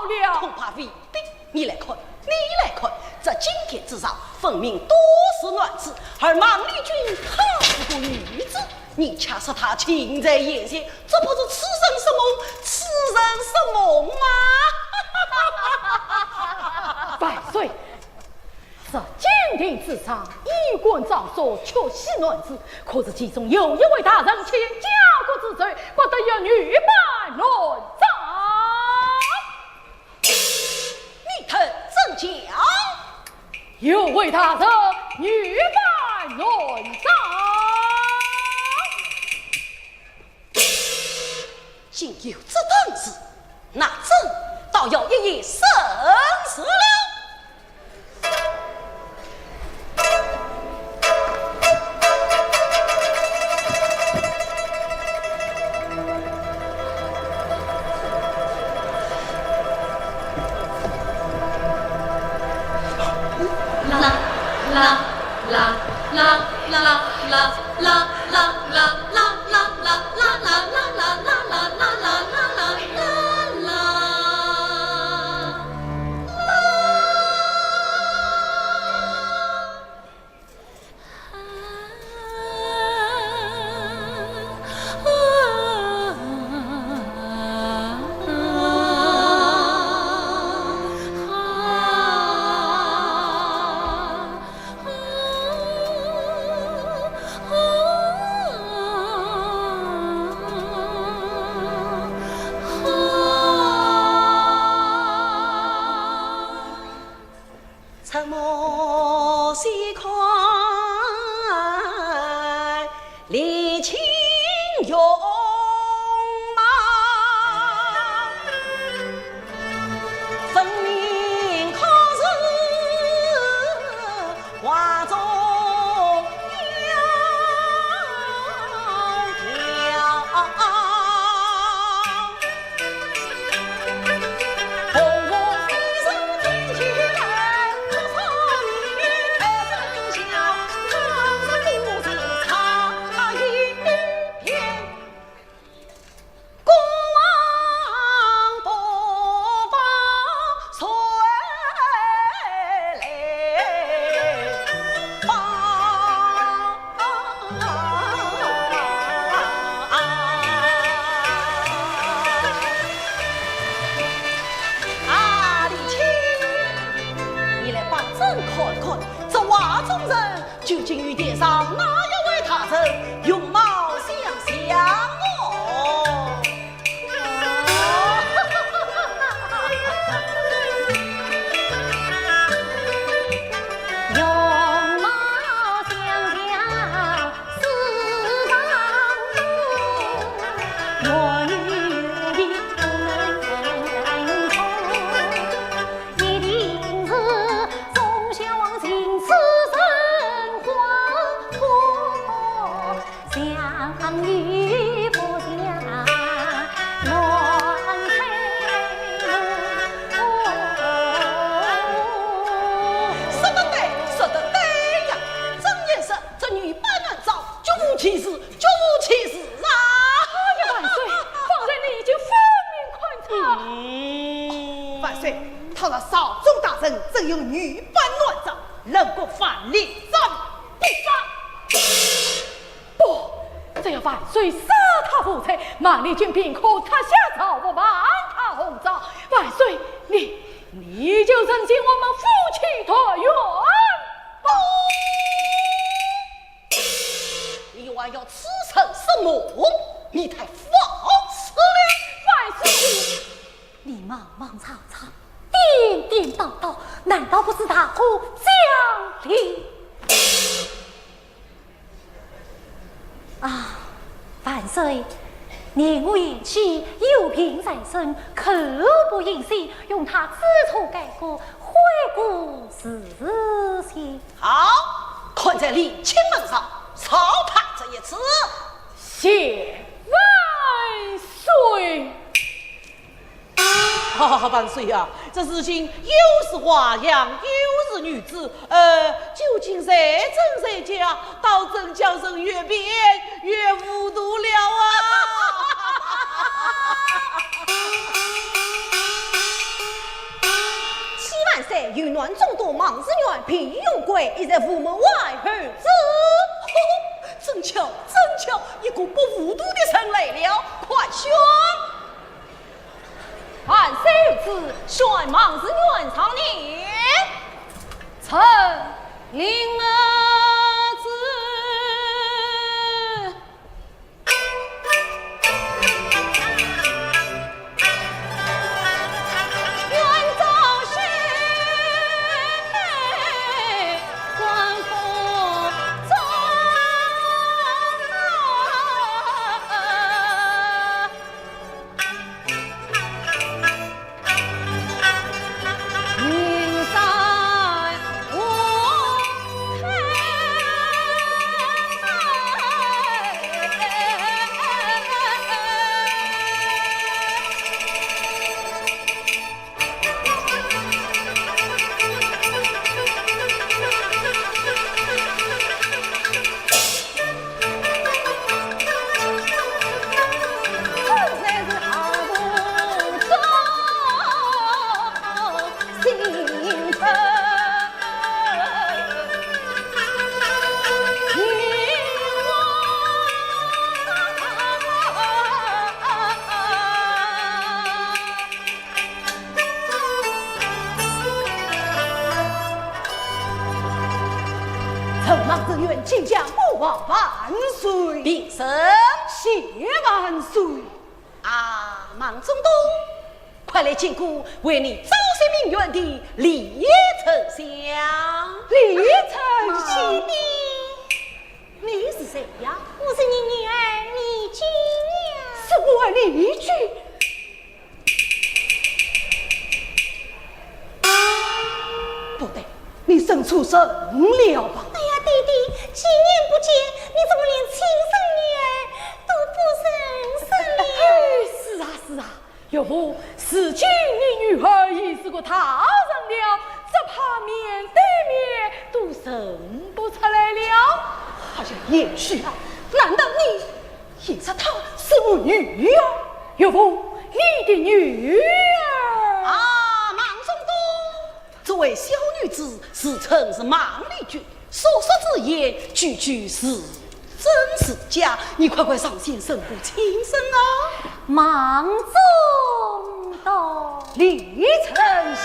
了。恐怕未必。你来看，你来看，这金匾之上分明都是男子，而孟丽君她是个女子。 你且说他近在眼前，这不是痴人说梦，痴人说梦吗？万岁，这金匾之上衣冠装束，确系男子，可是其中有一位大人欠家国之罪，不得一女扮男装。 你等怎讲？有位大人女扮男装。竟有这等事，那朕倒要一一审视了。究竟与殿上哪一位大人容貌相像哦？容貌相像四常公，我与你不能重逢。 一定是从小情痴成花，相遇不相恋爱。说得对，说得对呀！真言说，这女扮男装，绝无其事，绝无其事啊！哎呀，万岁，方才你已经分明看出。嗯。万岁，倘若朝中大臣真有女扮男装，冷宫万里斩不杀。不，只要万岁赦他无罪，孟丽君便可脱下朝服，还他红妆。万岁，你，你就成全我们夫妻团圆吧。你还要痴人说梦？你太放肆了！万岁！ 你茫茫草草，颠颠倒倒，难道不是大祸降临？啊，万岁，念我贤妻有病在身，口不应心，容她知错改过，悔过自新。好，看在礼轻门上，饶她这一次。谢万岁。 啊，万岁呀，这事情又是花样，又是女子，呃，究竟谁真谁假，倒真叫人越辩越糊涂了啊！启万岁，有难总督孟士元病已荣归，已在午门外候旨。真巧，真巧，一个不糊涂的人来了，快宣！ 万岁有旨，宣孟士元上殿。臣领旨。承蒙恩人，请将国王万岁。平身。谢万岁。啊，孟中都，快来见过为你朝夕鸣冤的李丞相。李丞相。你是谁呀？我是你女儿丽君呀。是我儿丽君？ 不对，你生出人了吧？哎呀，爹爹，几年不见，你怎么连亲生女儿都不认识了？哎，是啊，是啊，岳父，如今你女儿已是个大人了，只怕面对面都认不出来了。哎呀，贤婿啊，难道你 也说她是我女儿？岳父，你的女儿？啊，孟中都，这位小女子自称是孟丽君，所说之言句句是真是假，你快快上前认个亲生啊！孟中都。李丞相。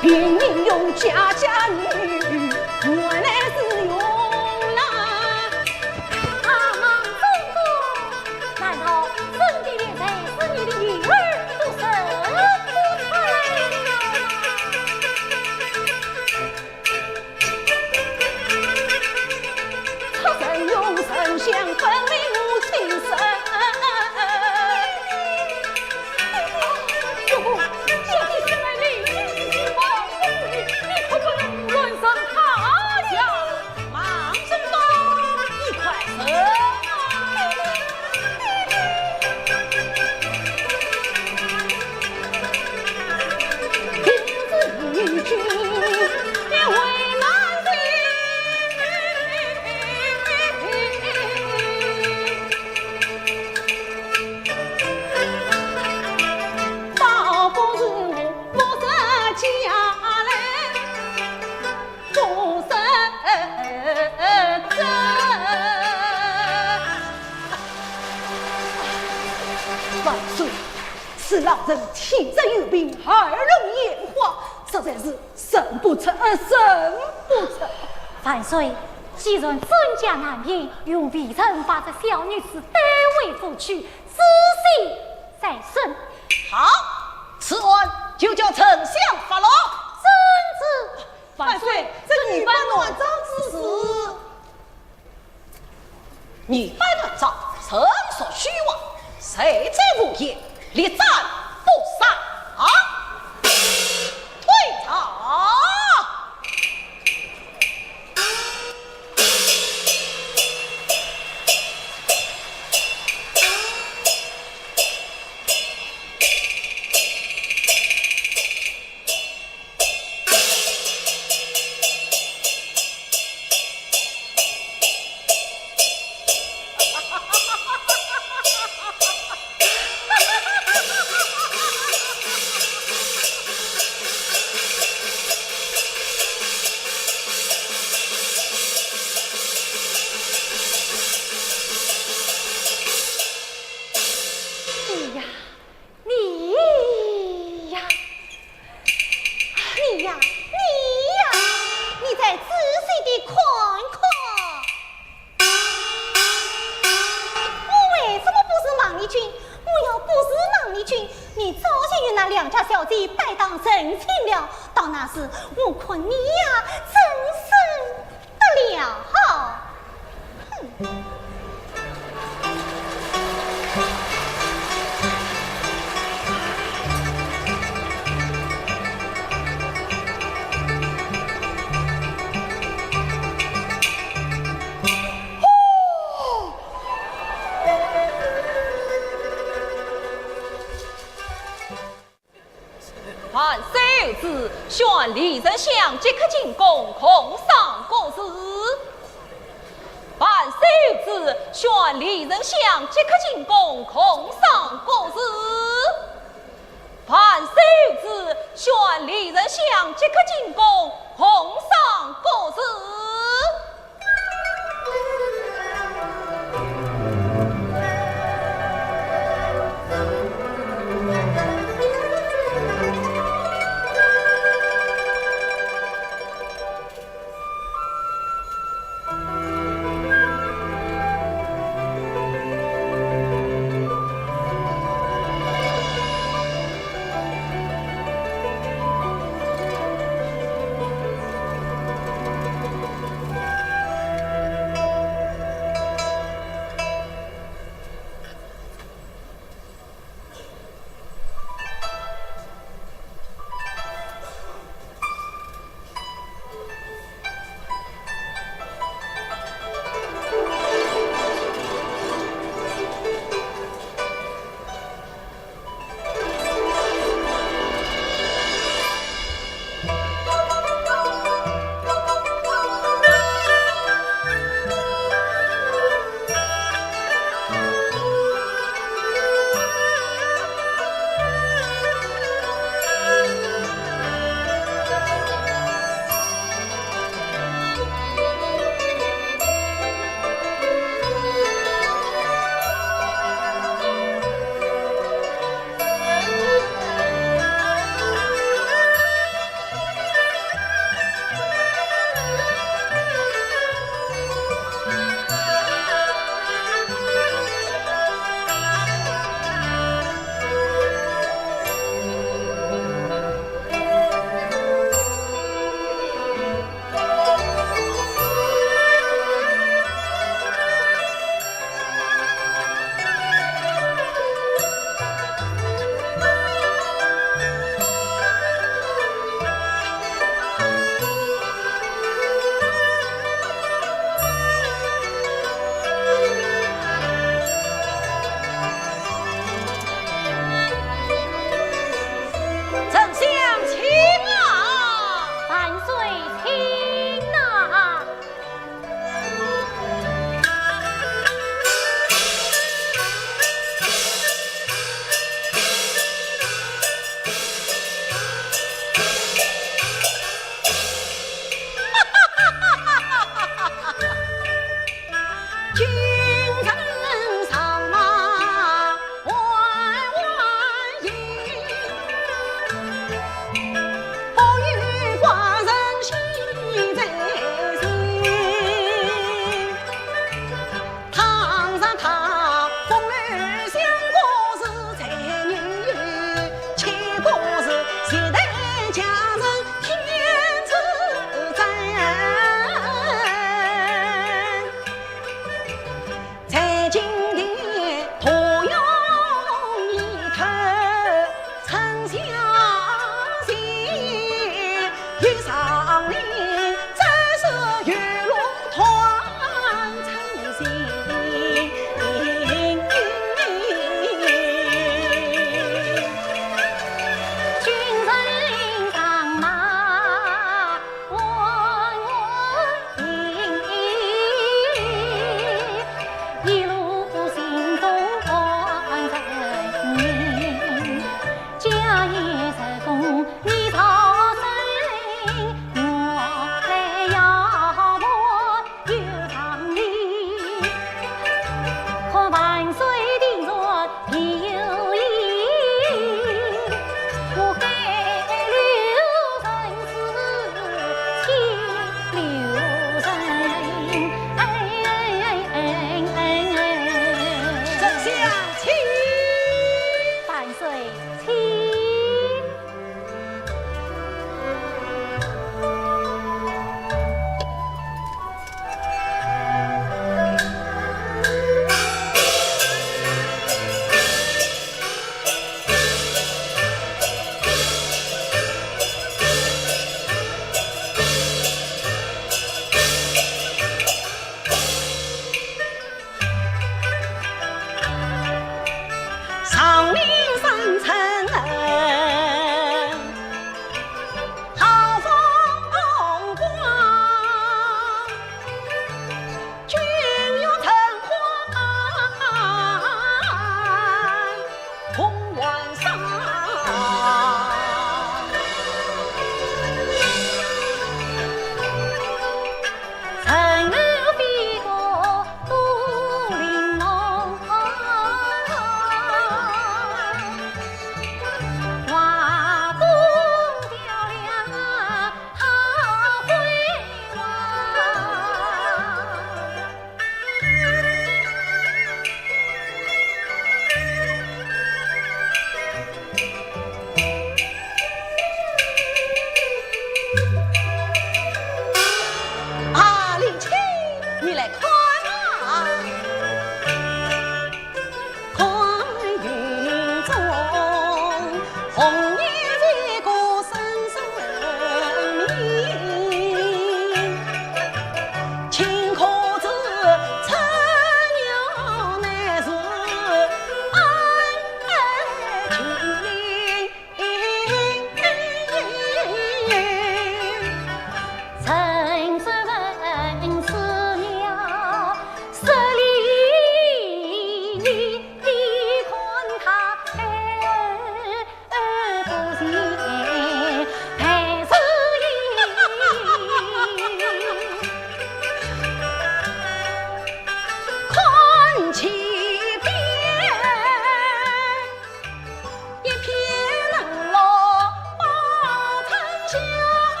平民用家家女，我乃是用啦。啊，孟中公，难道真的连累死你的女儿都认不出来了？ 万岁，此老人体质有病，耳聋眼花，实在是神不测，呃，神不测。万岁，既然真假难辨，容微臣把这小女子带回府去，仔细再审。好，此案就叫丞相发落。遵旨。万岁，这女扮男装之事，女扮男装，纯属虚妄，罪在无言，立斩不杀。退朝。你呀， 你呀，你呀，你呀，你再仔细地看看。我为什么不是孟丽君？我要不是孟丽君，你早就与那两家小姐拜堂成亲了。到那时，我看你呀，真是 得了。哼。万岁有旨，宣李丞相即刻进宫，共赏国事。万岁有旨，宣李丞相即刻进宫，共赏国事。万岁有旨，宣李丞相即刻进宫，共赏国事。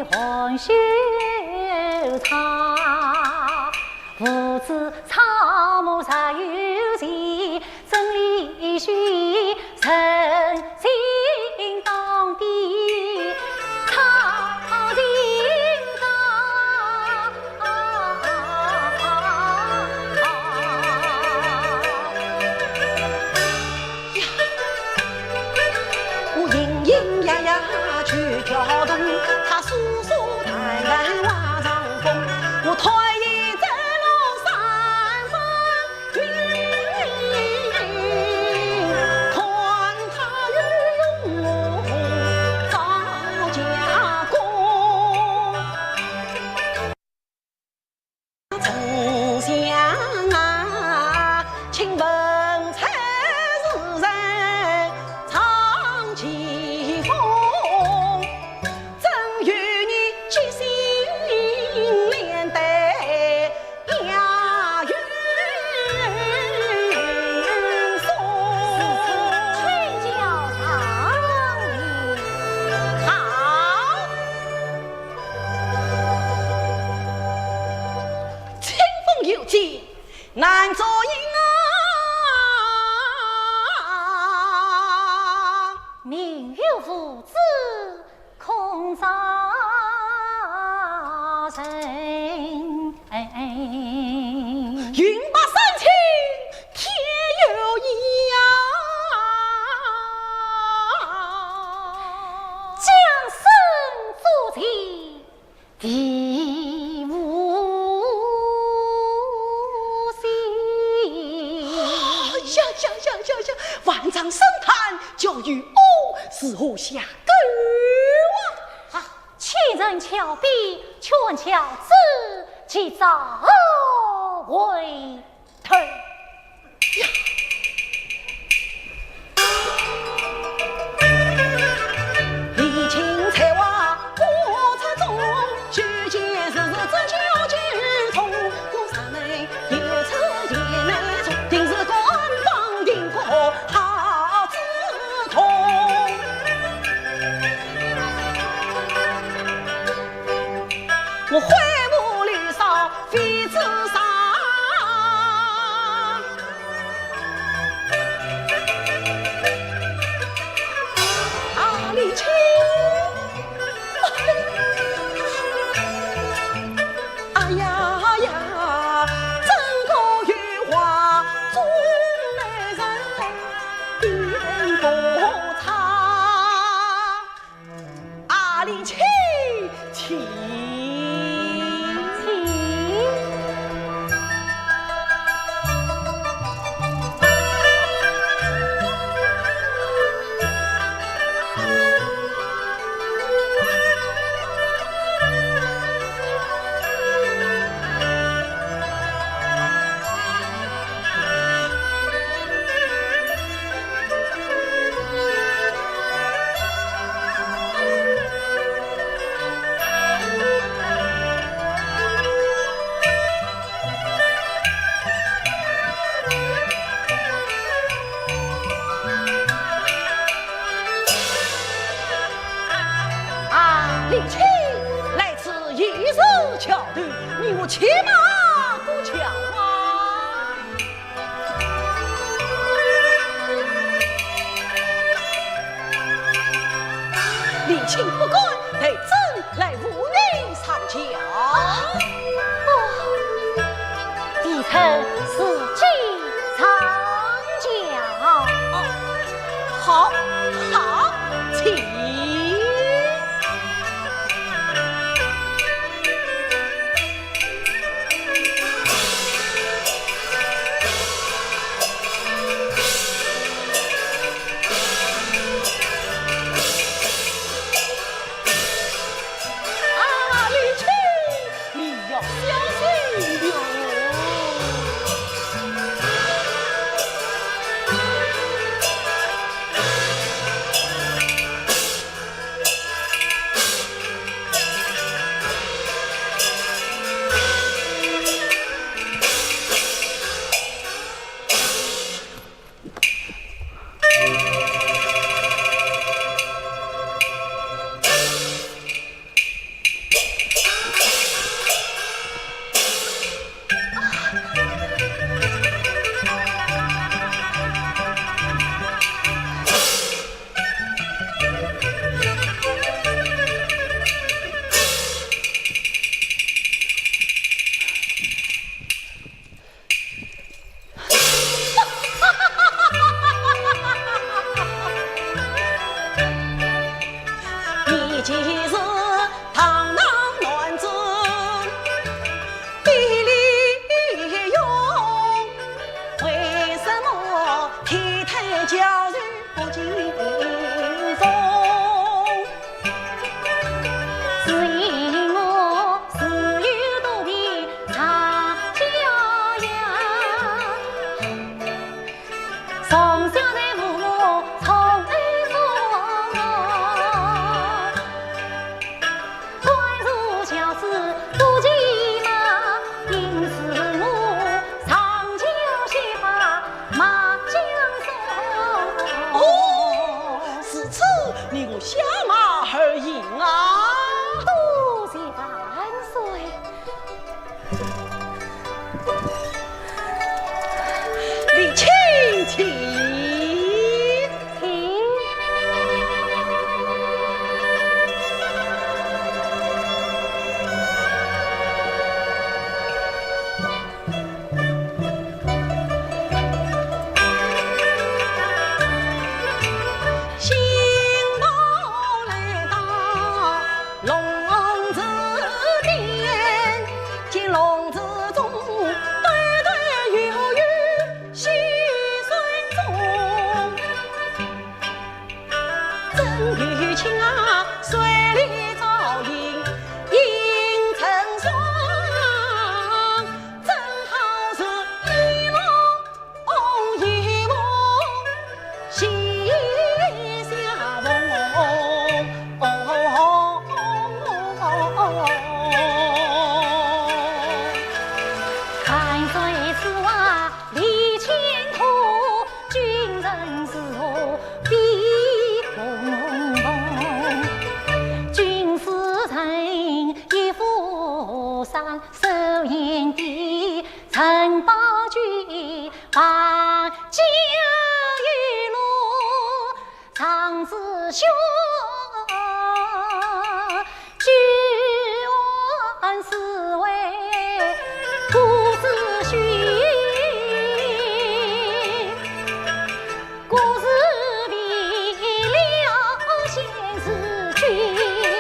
含羞草，无知草木若有情，真理须人行当的草情草。 我隐隐约约去跳动，他疏疏淡淡化成风。我推一阵落山风云，看他又用我造假功。 丞相啊，请问才是人唱起风，怎有你即兴连带押韵送？请教上意。好。 清风有节难作吟啊。明月无枝空照人。云白山青天又一呀。江声作绝 地无心。哎呀呀呀呀呀！万丈深潭叫有我，如何下沟啊？啊，千人桥边，劝桥子，及早回 头。呀！离情才华不出众，举剑如是只教君从。我上门有出言难从，定是官方定国好之痛。 我悔不离骚非自杀。啊，李清，哎呀呀，真个有话，做媒人并不差。 啊，你请，请。请。 啊，李清，来此已是桥头，你我且马过桥啊。 李清不敢，待朕来扶你上轿。哦，微臣自己上轿。哦，好，好，请。小子不骑马，因此我上轿下马江上。哦，如此你我下马而行啊。多谢万岁。李卿请。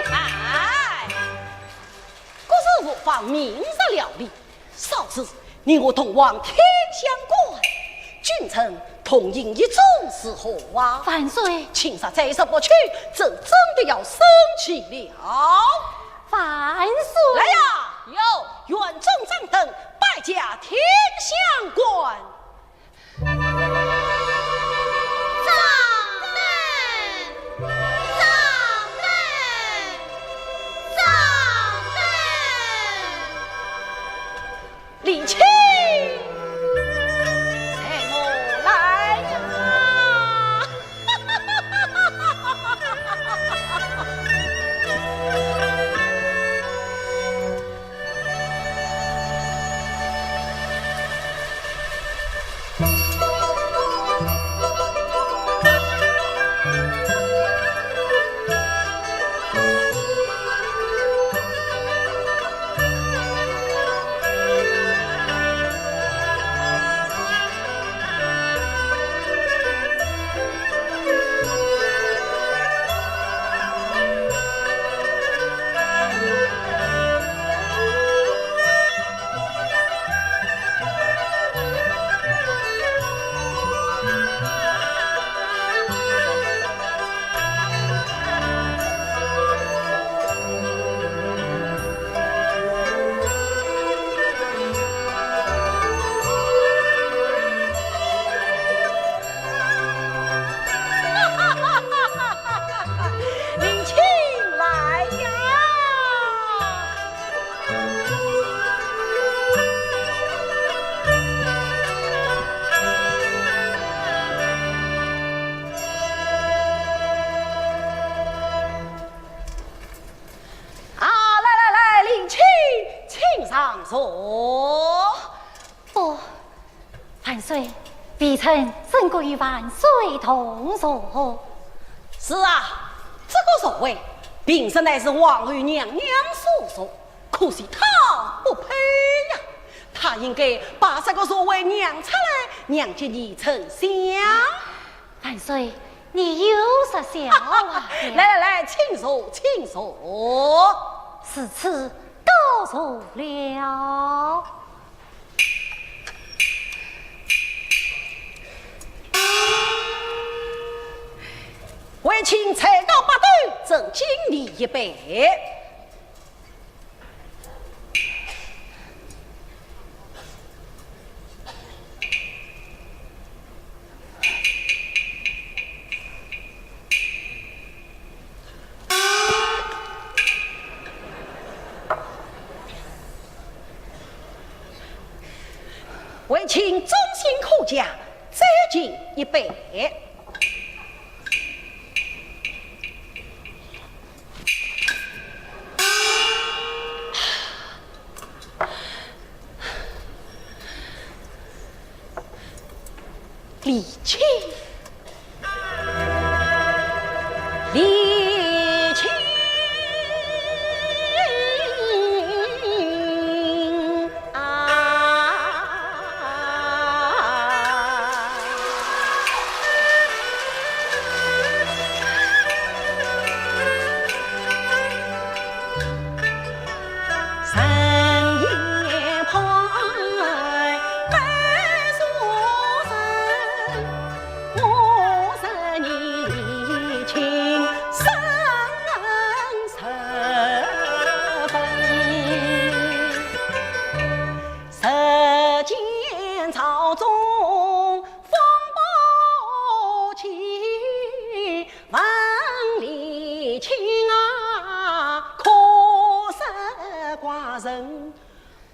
哎，国事无妨，明日料理。 少时，你我同往天香馆，君臣同饮一盅是何啊？万岁。卿若再说不去，朕真的要生气了。万岁。来呀，有。园中掌灯，摆驾天香馆。 掌灯，掌灯，掌灯。李卿，随我来呀！ 李卿来呀！ 啊，来来来，李卿，请上座。不，万岁，微臣怎可与万岁同坐？是啊，这个座位平时乃是皇后娘娘所坐，可惜她不配呀。她应该把这个座位让出来，让给你丞相。 万岁，你又说笑话了。来来来，请坐，请坐。如此告坐了。为卿才高八斗，朕敬你一杯。请众星科甲再敬一杯。李清。 李清啊，深夜旁。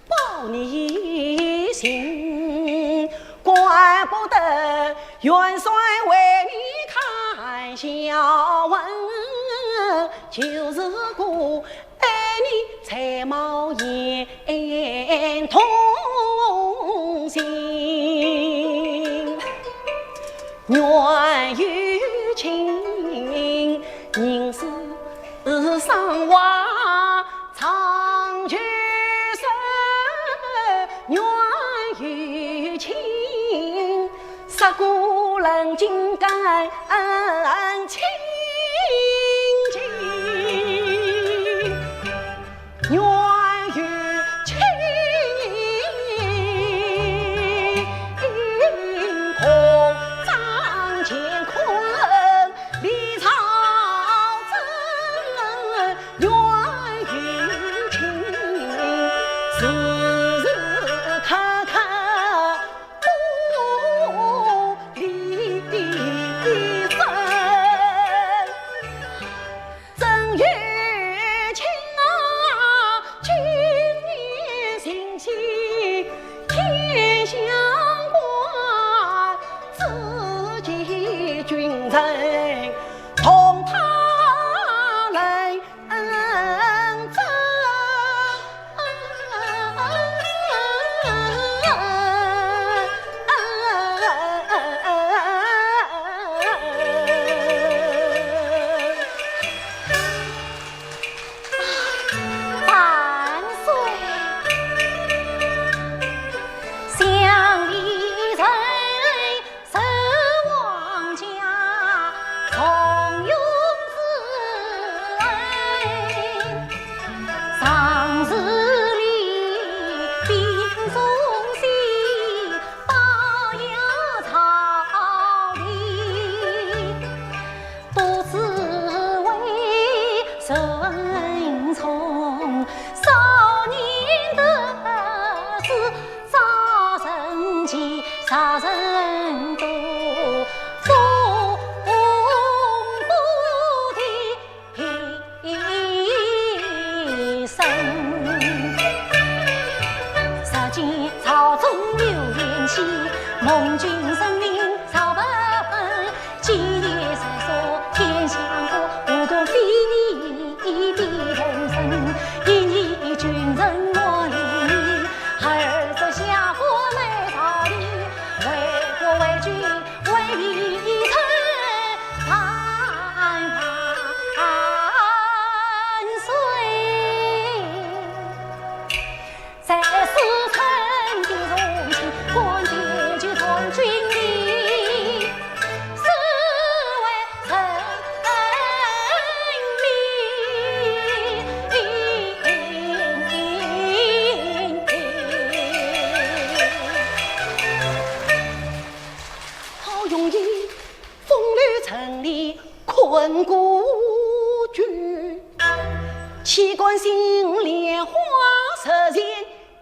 报你信，怪不得元帅为你看笑问，就是个爱你才貌眼同心。 缘由情，人世上话长久说，缘由情，说古论今更清净。 缘由情，空张乾坤李曹曾。缘由情，时时刻刻 不离分。真有情啊，君临心系天下官，只寄君臣同他人。 万岁！想你人 守王家重用之恩，常侍李昞忠心，保佑朝廷。多子为人从，少年得志 早成器，早成都，丰功的一生。日见朝中流言稀，蒙君圣明朝不分。 今夜若说天下事，无端非议的同声。一言君臣我理你，二则下官没道理，为国为君为民一生万万岁。 在世称帝重亲，官阶就从军里，是为人民。好容易风流成里困孤居，岂敢信莲花实现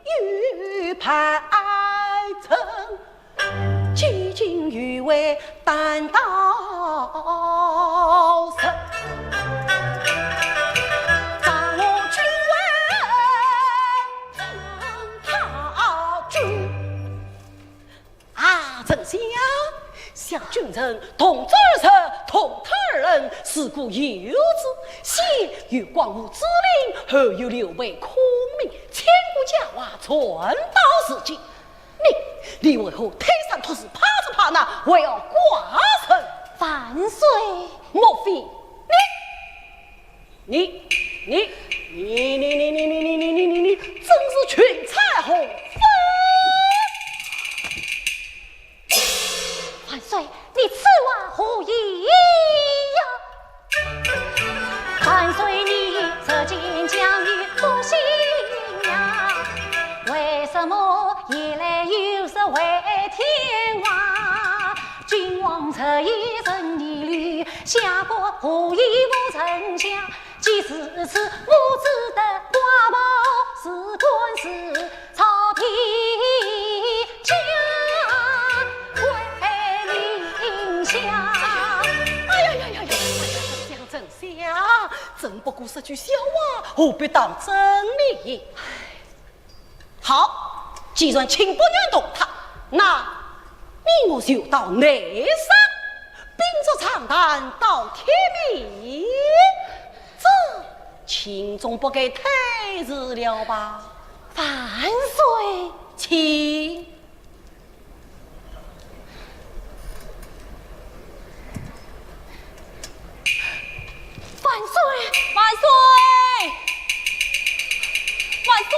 又盼成，几经愚为担当时，掌握君位正套军。想君臣同坐而食，同谈而论，自古有之。先有广武之令，后有刘备孔明，千古佳话传到如今。你，你为何推三托四，怕这怕那，还要寡人？万岁！莫非你，你，你，你，你，你，真是群才横飞！ 万岁，你此话何意呀？万岁，你这件讲与不信呀？为什么夜来有时为天话？君王这一生一旅，下官何以无人家？ 既如此，我只得挂帽辞官，辞朝天下为令下。哎呀呀呀呀！丞相，丞相，真不过是句笑话，何必当真呢？好，既然请不愿同谈，那你我就到内室，秉烛长谈到天明。这 卿总不该推辞了吧？万岁！请。万岁！万岁！万岁！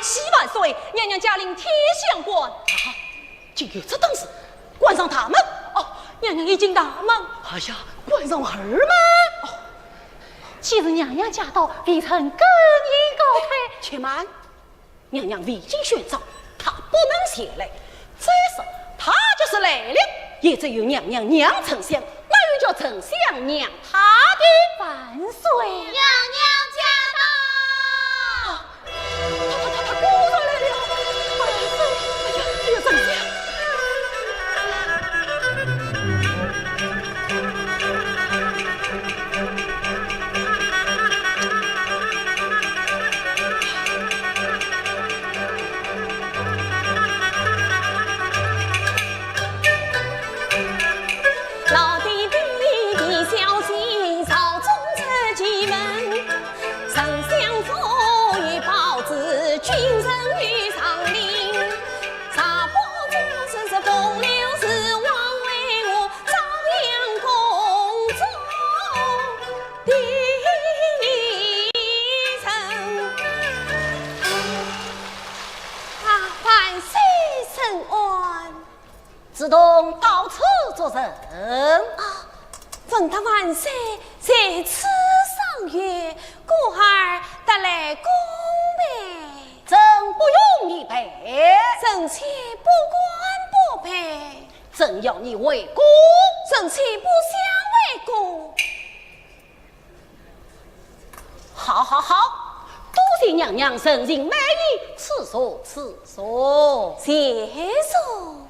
喜万岁！娘娘驾临天香馆。啊， 竟有这等事，关上大门。哦，娘娘已进大门。哎呀，关上二门。哦，既是娘娘驾到，微臣更应告退。且慢，娘娘未经宣召，她不能前来。再说，她就是来了，也只有娘娘娘丞相，哪有叫丞相娘她的？万岁！娘娘驾到。 他，他，他，他果然来了！哎呀，哎呀，哎呀，丞相！老弟弟，小姐朝中出奇门。 丞相府有宝子，君臣有赏令。查不出是风流是枉，为我照样工作的人。啊，万岁圣安。 自动到此作甚？啊，闻得万岁在此赏月，故而特来恭陪。朕不用你陪。臣妾不敢不陪。朕要你回宫。臣妾不想回宫。 好，好，好，多谢娘娘盛情美意，赐座，赐座。谢座。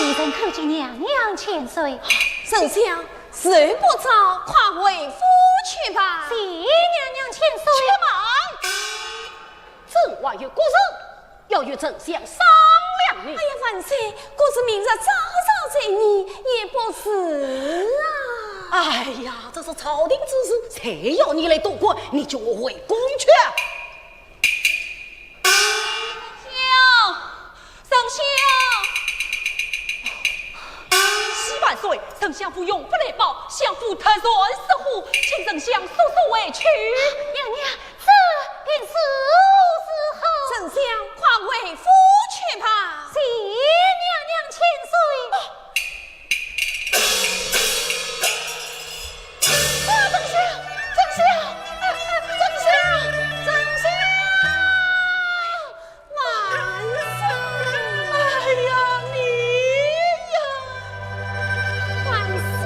微臣叩见娘娘千岁。丞相，时不早，快回府去吧。谢娘娘千岁。且慢，朕还有国事 要与丞相商量呢。哎呀，万岁，可是明日早朝再议也不迟啊。哎呀，这是朝廷之事，谁要你来多管？你叫我回宫去。丞相，丞相。喜万岁，丞相府用不来报，相府突然失火，请丞相速速回去。娘娘， 这便如何是好？丞相，快回府去吧。谢娘娘千岁。啊，丞相，丞相，丞相，丞相！万岁！哎呀，你呀！万岁！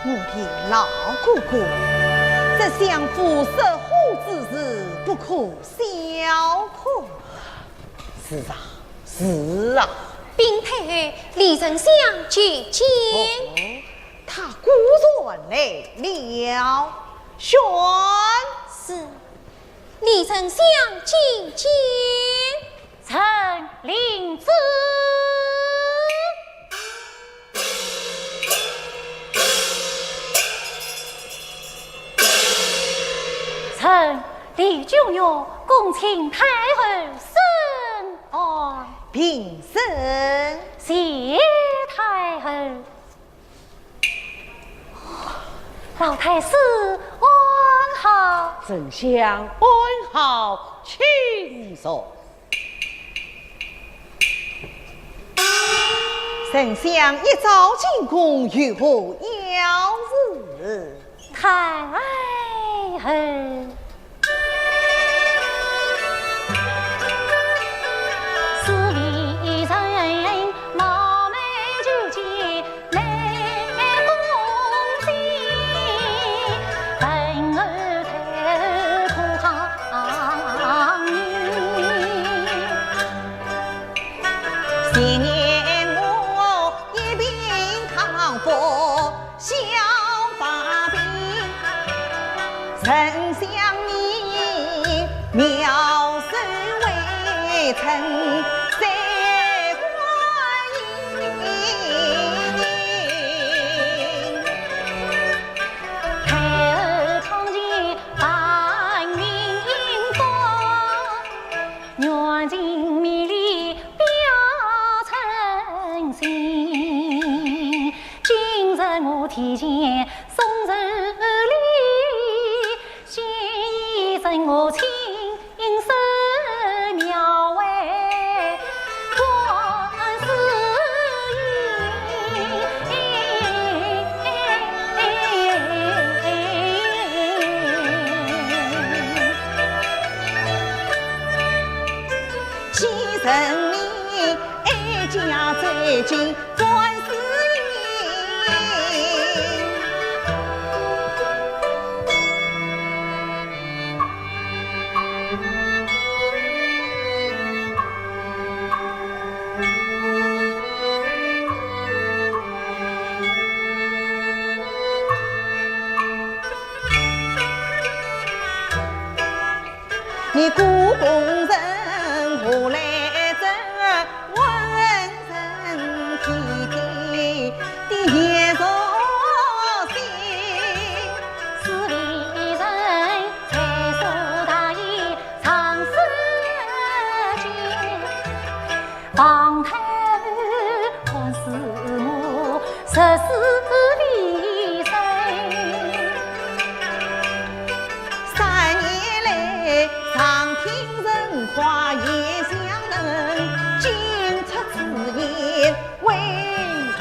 我的老哥哥，这相府失火之事不可小看。是啊，是啊。禀太后，李丞相求见。哦，他果然来了。宣。是，李丞相觐见。 臣领旨。臣李君玉恭请太后审案。平身。谢太后。 老太师安好。丞相安好，请坐。丞相一早进宫，有何要事？太后。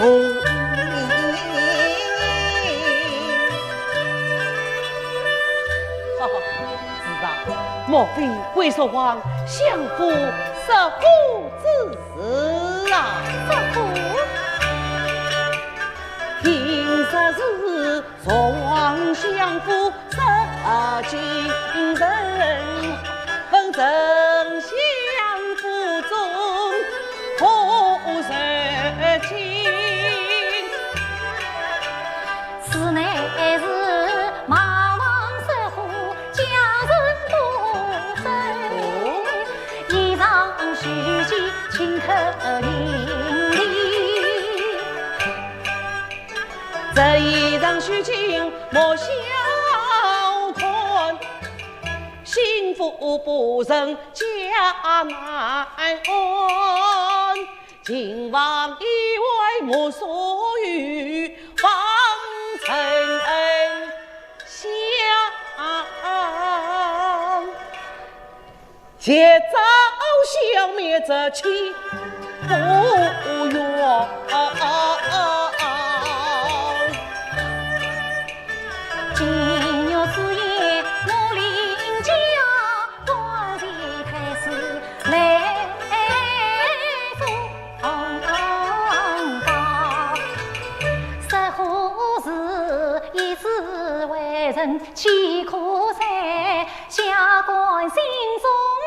哦，是啊，莫非贵叔王相府失火之事啊？失火？听说是人岂可在？下官心中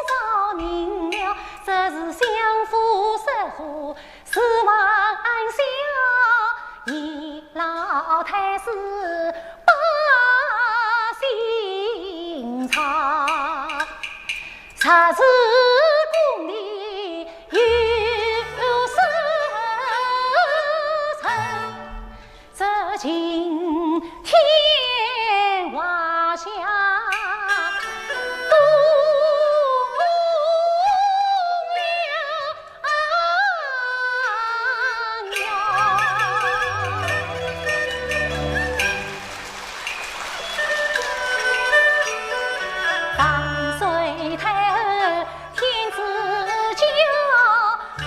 着明了，这是相府失火，是望按下倚老太师把心操。若是宫里有事情，这今天华夏都了。 万岁太后天子驾，万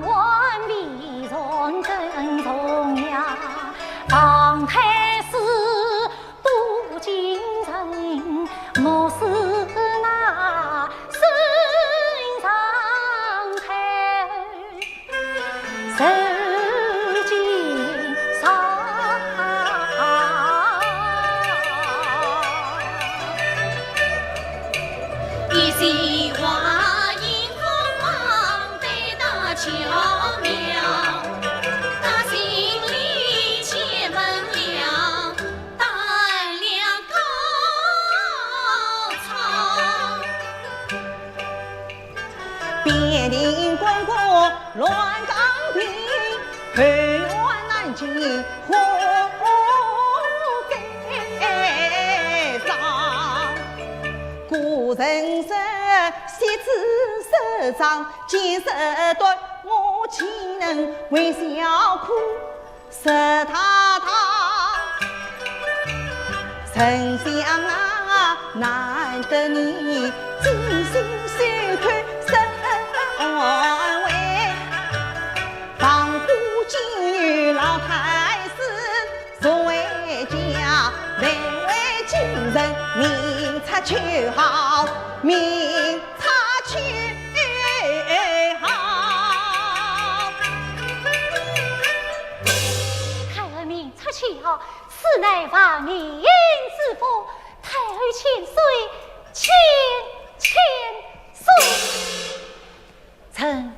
万礼重更重要。王太师渡京城，莫使那圣上开。 受尽伤。一席话音凤凰对答巧妙，打心里气闷了，打了高潮。 边庭关过乱刚平，后院难进火灾烧。古人说，惜子手掌，见时短，我岂能为小苦 石太太，丞相啊，难得你精心收看，甚安慰。旁观今有老太师，谁为家，难为今人，明察秋毫，明察秋毫。 太后明察秋毫，此乃万民之福，太后千岁，千千岁。臣，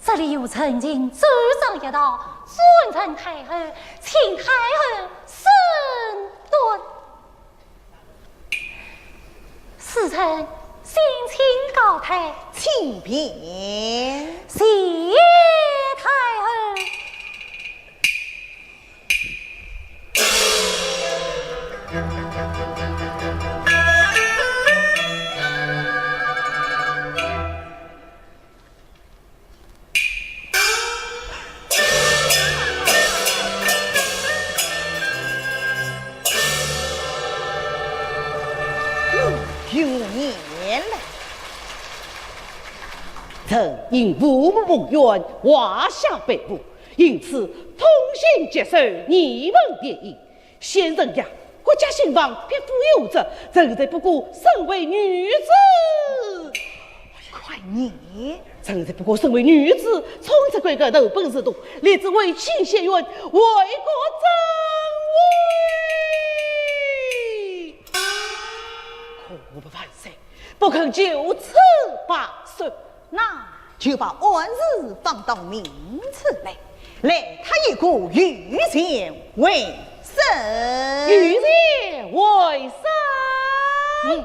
这里有陈情奏上一道，专呈太后，请太后审顿。 使臣先请高台。请便。谢太后。有言来。臣因父母无冤，华夏被误，因此痛心疾首，念问便衣。 先生呀，国家兴亡，匹夫有责，臣才不过身为女子。快念！臣才不过身为女子，从小乖乖，头本是大，立志为妻伸冤，为国争位。可恶不万岁，不肯就此罢手。 那就把案子放到明处来，来，他一个御前为审。御前为审。嗯。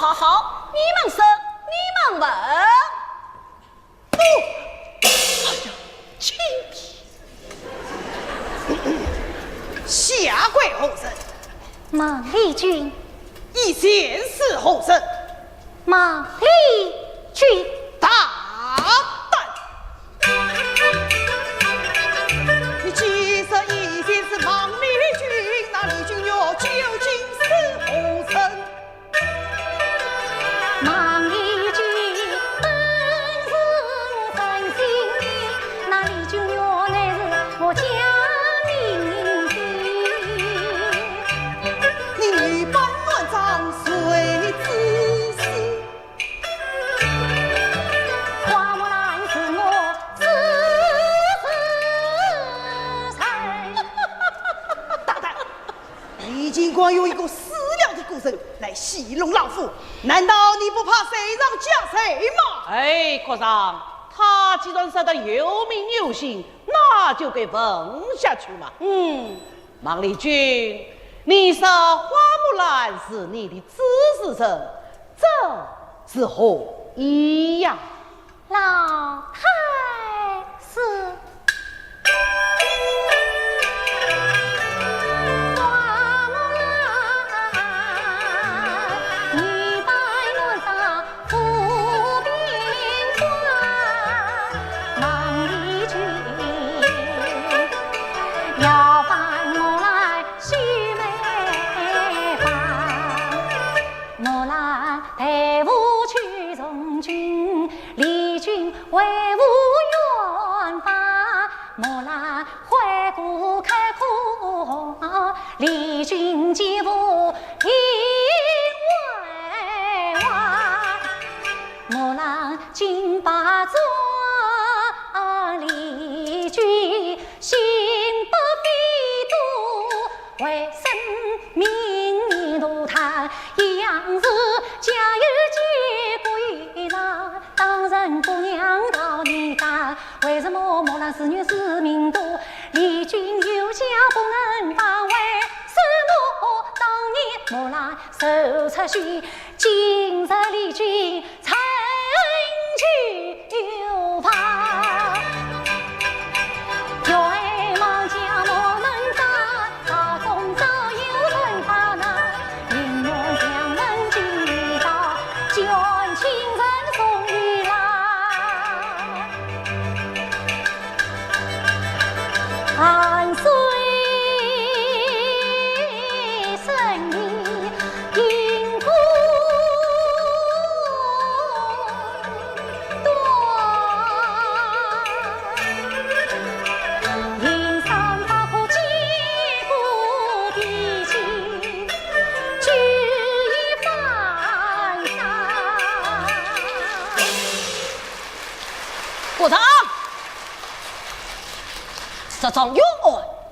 好好，你们说，你们问。不，哎呀，轻点。下跪何人？孟丽君。以前是何人？孟丽君。大胆！你既说以前是孟丽君，那丽君玉究竟是何人？ 孟丽君本是我真心的，那丽君玉乃是我假名的。你女扮男装谁指使？花木兰是我自是谁？大胆！ 你竟敢用一个死了的古人来戏弄老夫，难道你不怕罪上加罪吗？哎，国丈，他既然说得有名有姓，那就该问下去嘛。嗯。孟丽君，你说花木兰是你的指使人，这是何意呀？ 老太师。花木兰，女扮男装赴边关，孟丽君要扮木兰绣梅花。 木兰陪父去从军，丽君为父圆发。木兰回顾开苦，丽君见父应为娃。木兰金榜中，丽君 心不飞多，为生命度他，一样是家有几个人呐，当然姑娘到你家，为什么木兰是女是民多？丽君有家不能放，为什么当年木兰受出气，今日丽君 成就吧。愿望家我们家，大功早有人发呐，宁愿将门今日到，全亲人送你来。 万岁圣明，因果断，因善报恶，结果必尽，举一反三。 国丈，这桩冤案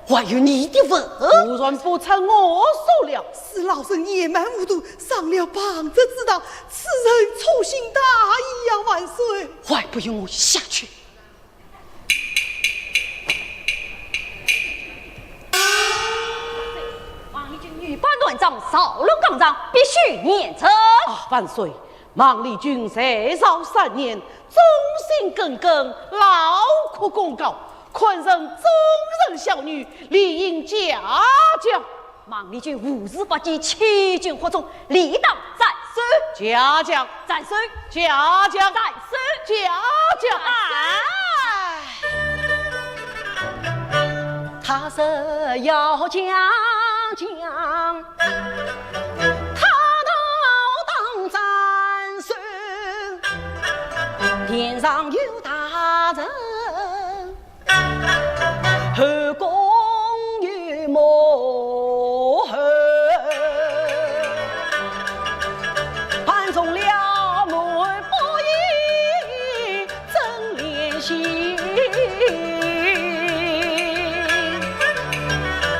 还有你的份。果然不出我所料。是老身野蛮无度，上了旁者之当，此人粗心大意呀，万岁。还不与我下去！孟丽君女扮男装，扰乱纲常，必须严惩。啊，万岁！ 孟丽君在朝三年，忠心耿耿，劳苦功高，堪称中等孝女，理应嘉奖。孟丽君无事不记欺君惑众，理当斩首。嘉奖。斩首。嘉奖。斩首。嘉奖。哎。他是要嘉奖。 他道当斩首，殿上有大臣，后宫有母后，判中了母后不义， 真怜惜，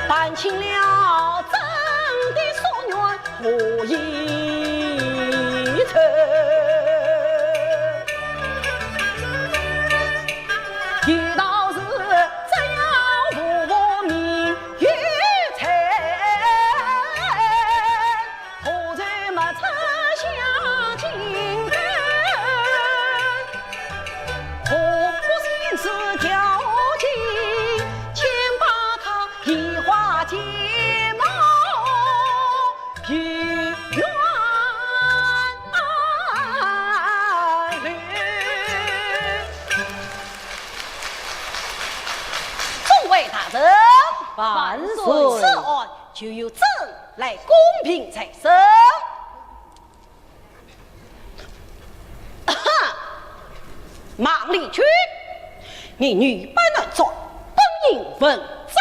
办清了朕的夙愿何以成？有道是只要父母名有才， 何愁没出相万岁。此案就由朕来公平裁决。哈，孟丽君，你女扮男装，本应问斩。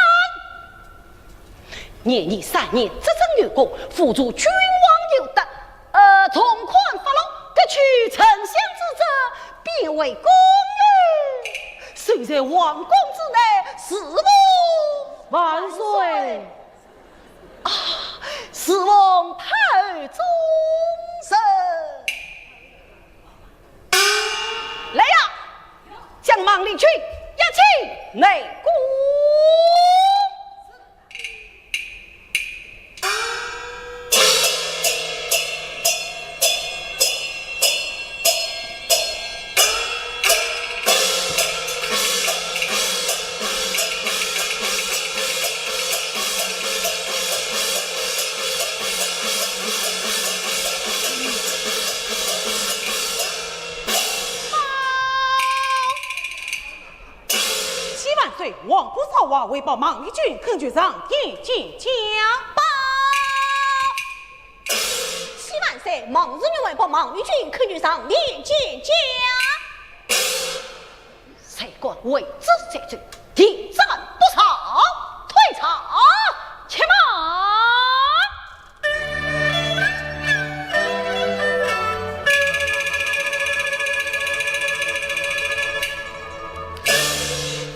年你三年执政有功，辅助君王有德，呃，从宽发落，革去丞相之职，貶为宫女，守在皇宫之内，侍奉。万岁。啊，侍奉太后终身。来呀，将孟丽君押进内宫。 启万岁，王婆少华为报孟丽君恳求上殿见驾。报。启万岁，孟氏女为报孟丽君恳求上殿见驾。谁敢违旨再奏，定斩不赦。退朝。且慢。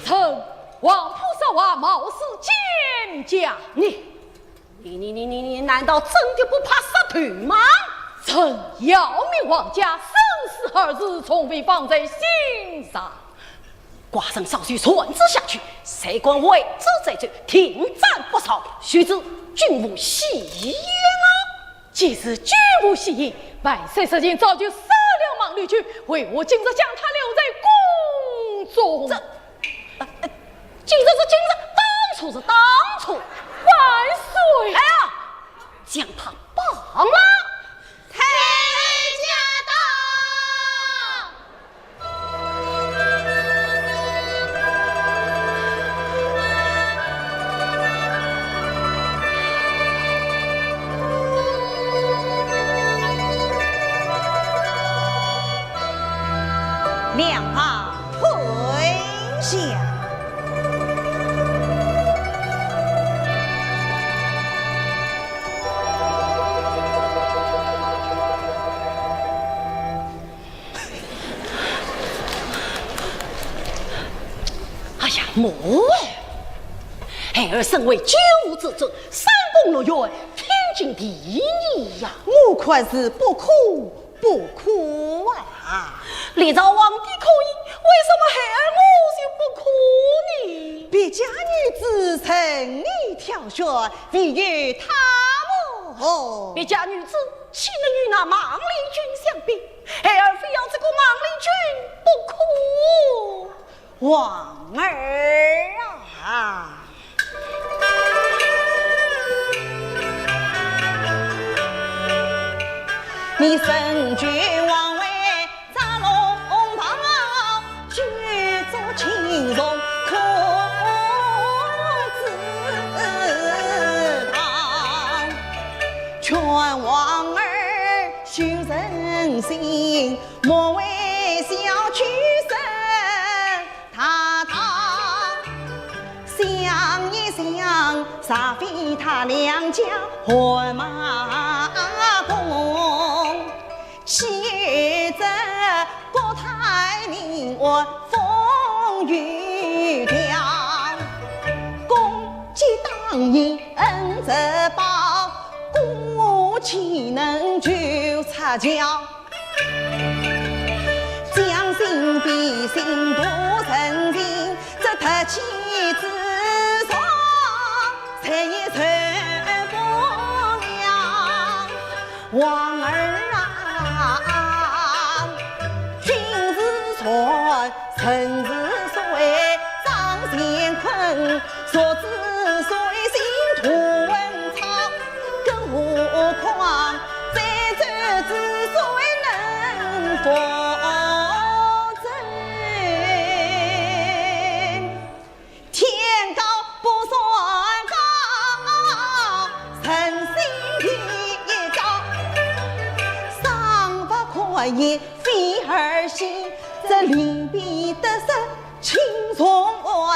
臣王婆少华冒死见驾。你，你，你，你，你，你难道真的不怕杀头吗？臣要命王家生死二字，从未放在心上。 寡人稍许传旨下去，谁敢违旨再奏，定斩不赦。须知君无戏言啊！既是君无戏言，万岁实情早就杀了孟丽君，为何今日将她留在宫中？这，呃，呃，今日是今日，当初是当初。万岁！哎呀，将她绑了！太后驾到！ 两旁退下。 哎呀，母后，孩儿身为九五之尊，三宫六院，天经地义呀。母看是不可，不可啊。历朝皇帝可以，为什么孩儿我就不可呢？别家女子任你挑选，唯有她母。别家女子岂能与那孟丽君相比？ 孩儿非要这个孟丽君不可。王儿啊！你身居王位扎龙袍，举足轻重可指当。劝王儿 修身心，莫为小屈身大道。想一想，煞费他两家汗马功。岂有这国泰民安风雨调。功绩当年恩泽报， 功过岂能旧插桥？将心比心度人情，这特气之重，谁也受不了。王儿啊，君自传，臣自随，张乾坤， 若知谁心图文昌，更何况再奏之谁能奉承？天高不算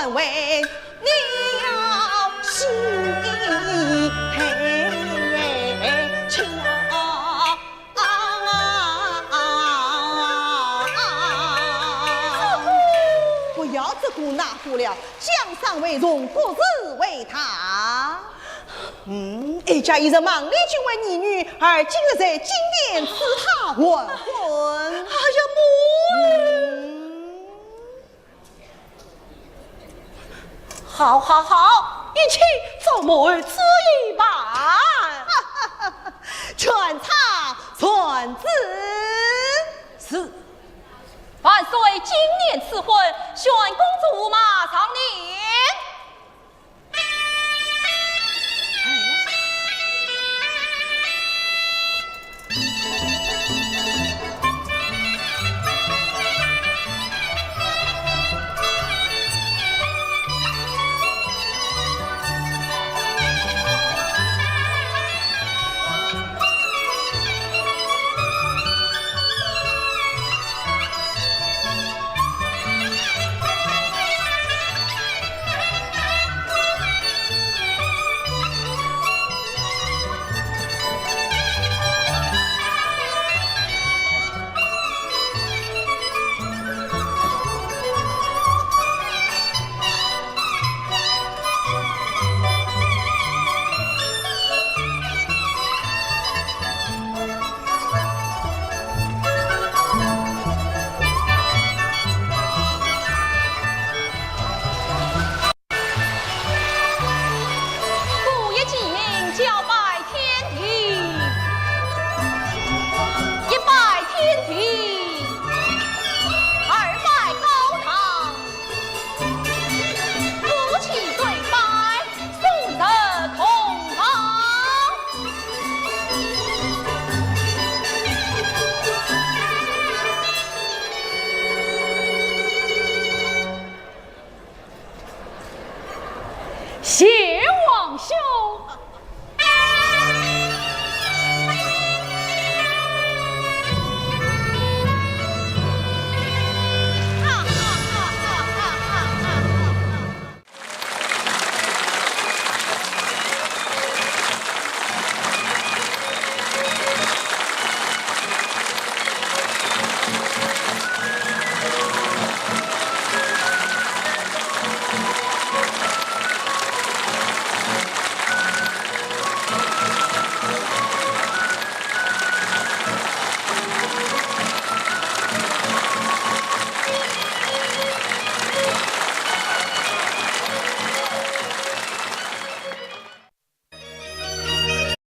为你要心配巧。不要这个那个了，将上回从各自回答。嗯，哀家一日忙里寻回儿女，而今日在金殿赐他还魂。哎呀，母后！嗯。 好，好，好，一切照母后旨意办。传差传旨。是。万岁今年赐婚，